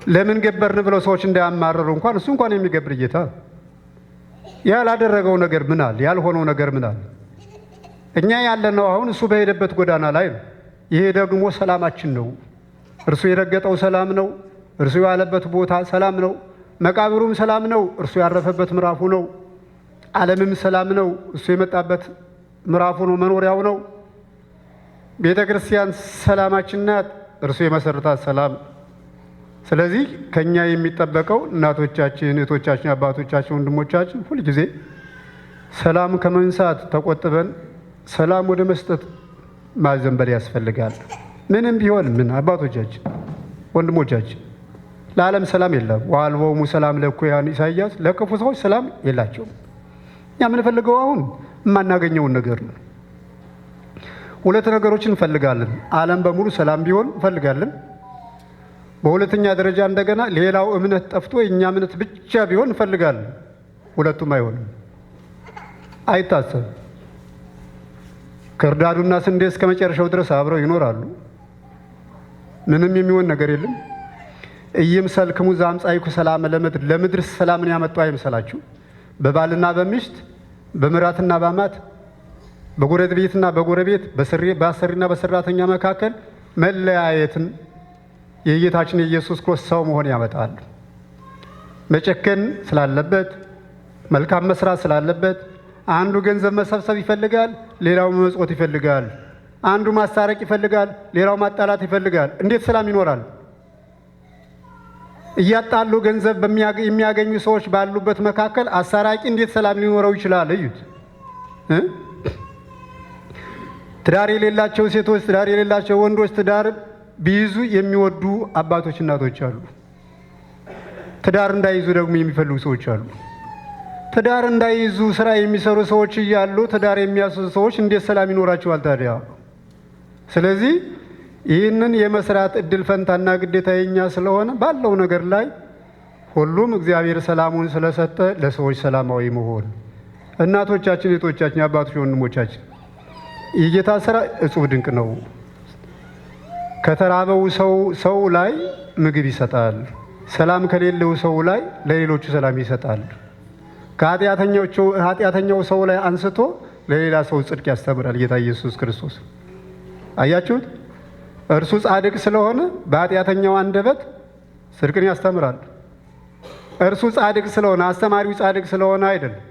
ለምን ገበርን ብለው ሰዎች እንዳያማርሩ እንኳን እሱ እንኳን የሚገብር ጌታ ነው። ያላደረገው ነገር ምን አለ? ያልሆነው ነገር ምን አለ? እኛ ያለነው አሁን እሱ በሄደበት ጎዳና ላይ ነው። ይሄ ደግሞ ሰላማችን ነው። እርሱ የረገጠው ሰላም ነው። እርሱ ያለበት ቦታ ሰላም ነው። መቃብሩም ሰላም ነው። እርሱ ያረፈበት ምዕራፉ ነው። ዓለምም ሰላም ነው። እሱ የመጣበት ምዕራፉ ነው፣ መኖሪያው ነው። ቤተ ክርስቲያን ሰላማችን ናት። እርሱ የመሰረታት ሰላም። ስለዚህ ከኛ የሚጠበቀው እናቶቻችን፣ እህቶቻችን፣ አባቶቻችን፣ ወንድሞቻችን ሁልጊዜ ሰላም ከመንሳት ተቆጥበን ሰላም ወደ መስጠት ማዘንበል ያስፈልጋል። ምንም ቢሆን ምን አባቶቻችን ወንድሞቻችን፣ ለዓለም ሰላም የለም። ወአልቦሙ ሰላም ለእኩያን ኢሳይያስ፣ ለክፉ ሰዎች ሰላም የላቸውም። እኛ የምንፈልገው አሁን የማናገኘውን ነገር ነው። ሁለት ነገሮችን እንፈልጋለን። ዓለም በሙሉ ሰላም ቢሆን እንፈልጋለን። በሁለተኛ ደረጃ እንደገና ሌላው እምነት ጠፍቶ የእኛ እምነት ብቻ ቢሆን እንፈልጋለን። ሁለቱም አይሆንም፣ አይታሰብም። ክርዳዱና ስንዴ እስከ መጨረሻው ድረስ አብረው ይኖራሉ። ምንም የሚሆን ነገር የለም። ኢይምሰልክሙ ዘአምጻእኩ ሰላመ ለምድር፣ ለምድር ሰላምን ያመጡ አይምሰላችሁ። በባልና በሚስት፣ በምራትና በአማት፣ በጎረቤትና በጎረቤት፣ በአሰሪና በሰራተኛ መካከል መለያየትን የጌታችን የኢየሱስ ክርስቶስ ሰው መሆን ያመጣል። መጨከን ስላለበት፣ መልካም መስራት ስላለበት፣ አንዱ ገንዘብ መሰብሰብ ይፈልጋል፣ ሌላው መመጽወት ይፈልጋል። አንዱ ማስታረቅ ይፈልጋል፣ ሌላው ማጣላት ይፈልጋል። እንዴት ሰላም ይኖራል? እያጣሉ ገንዘብ የሚያገኙ ሰዎች ባሉበት መካከል አሳራቂ እንዴት ሰላም ሊኖረው ይችላል? እዩት። ትዳር የሌላቸው ሴቶች፣ ትዳር የሌላቸው ወንዶች ትዳር ቢይዙ የሚወዱ አባቶች፣ እናቶች አሉ። ትዳር እንዳይዙ ደግሞ የሚፈልጉ ሰዎች አሉ። ትዳር እንዳይዙ ስራ የሚሰሩ ሰዎች እያሉ ትዳር የሚያስዙ ሰዎች እንዴት ሰላም ይኖራቸዋል ታዲያ? ስለዚህ ይህንን የመስራት እድል ፈንታና ግዴታ የኛ ስለሆነ ባለው ነገር ላይ ሁሉም እግዚአብሔር ሰላሙን ስለሰጠ ለሰዎች ሰላማዊ መሆን፣ እናቶቻችን፣ እህቶቻችን፣ አባቶች፣ ወንድሞቻችን፣ የጌታ ስራ እጹብ ድንቅ ነው። ከተራበው ሰው ላይ ምግብ ይሰጣል። ሰላም ከሌለው ሰው ላይ ለሌሎቹ ሰላም ይሰጣል። ከኃጢአተኛው ሰው ላይ አንስቶ ለሌላ ሰው ጽድቅ ያስተምራል ጌታ ኢየሱስ ክርስቶስ። አያችሁት? እርሱ ጻድቅ ስለሆነ በኃጢአተኛው አንደበት ጽድቅን ያስተምራል። እርሱ ጻድቅ ስለሆነ፣ አስተማሪው ጻድቅ ስለሆነ አይደለም።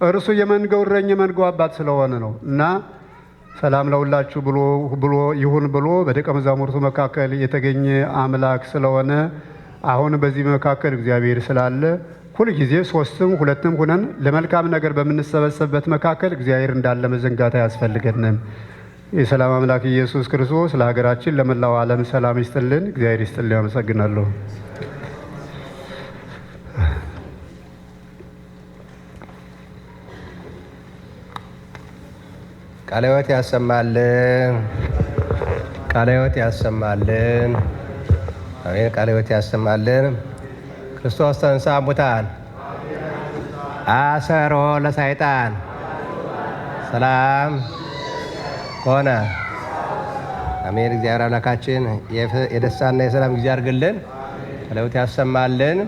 እርሱ የመንጋው እረኛ፣ የመንጋው አባት ስለሆነ ነው። እና ሰላም ለሁላችሁ ብሎ ይሁን ብሎ በደቀ መዛሙርቱ መካከል የተገኘ አምላክ ስለሆነ፣ አሁን በዚህ መካከል እግዚአብሔር ስላለ፣ ሁልጊዜ ሶስትም ሁለትም ሁነን ለመልካም ነገር በምንሰበሰብበት መካከል እግዚአብሔር እንዳለ መዘንጋት አያስፈልገንም። የሰላም አምላክ ኢየሱስ ክርስቶስ ለሀገራችን ለመላው ዓለም ሰላም ይስጥልን። እግዚአብሔር ይስጥልን። አመሰግናለሁ። ቃለ ሕይወት ያሰማልን። ቃለ ሕይወት ያሰማልን። አሜን። ቃለ ሕይወት ያሰማልን። ክርስቶስ ተንሥአ እሙታን አሰሮ ለሰይጣን ሰላም ሆነ። አሜን። እግዚአብሔር አምላካችን የደስታና የሰላም ጊዜ አድርግልን። ቃለ ሕይወት ያሰማልን።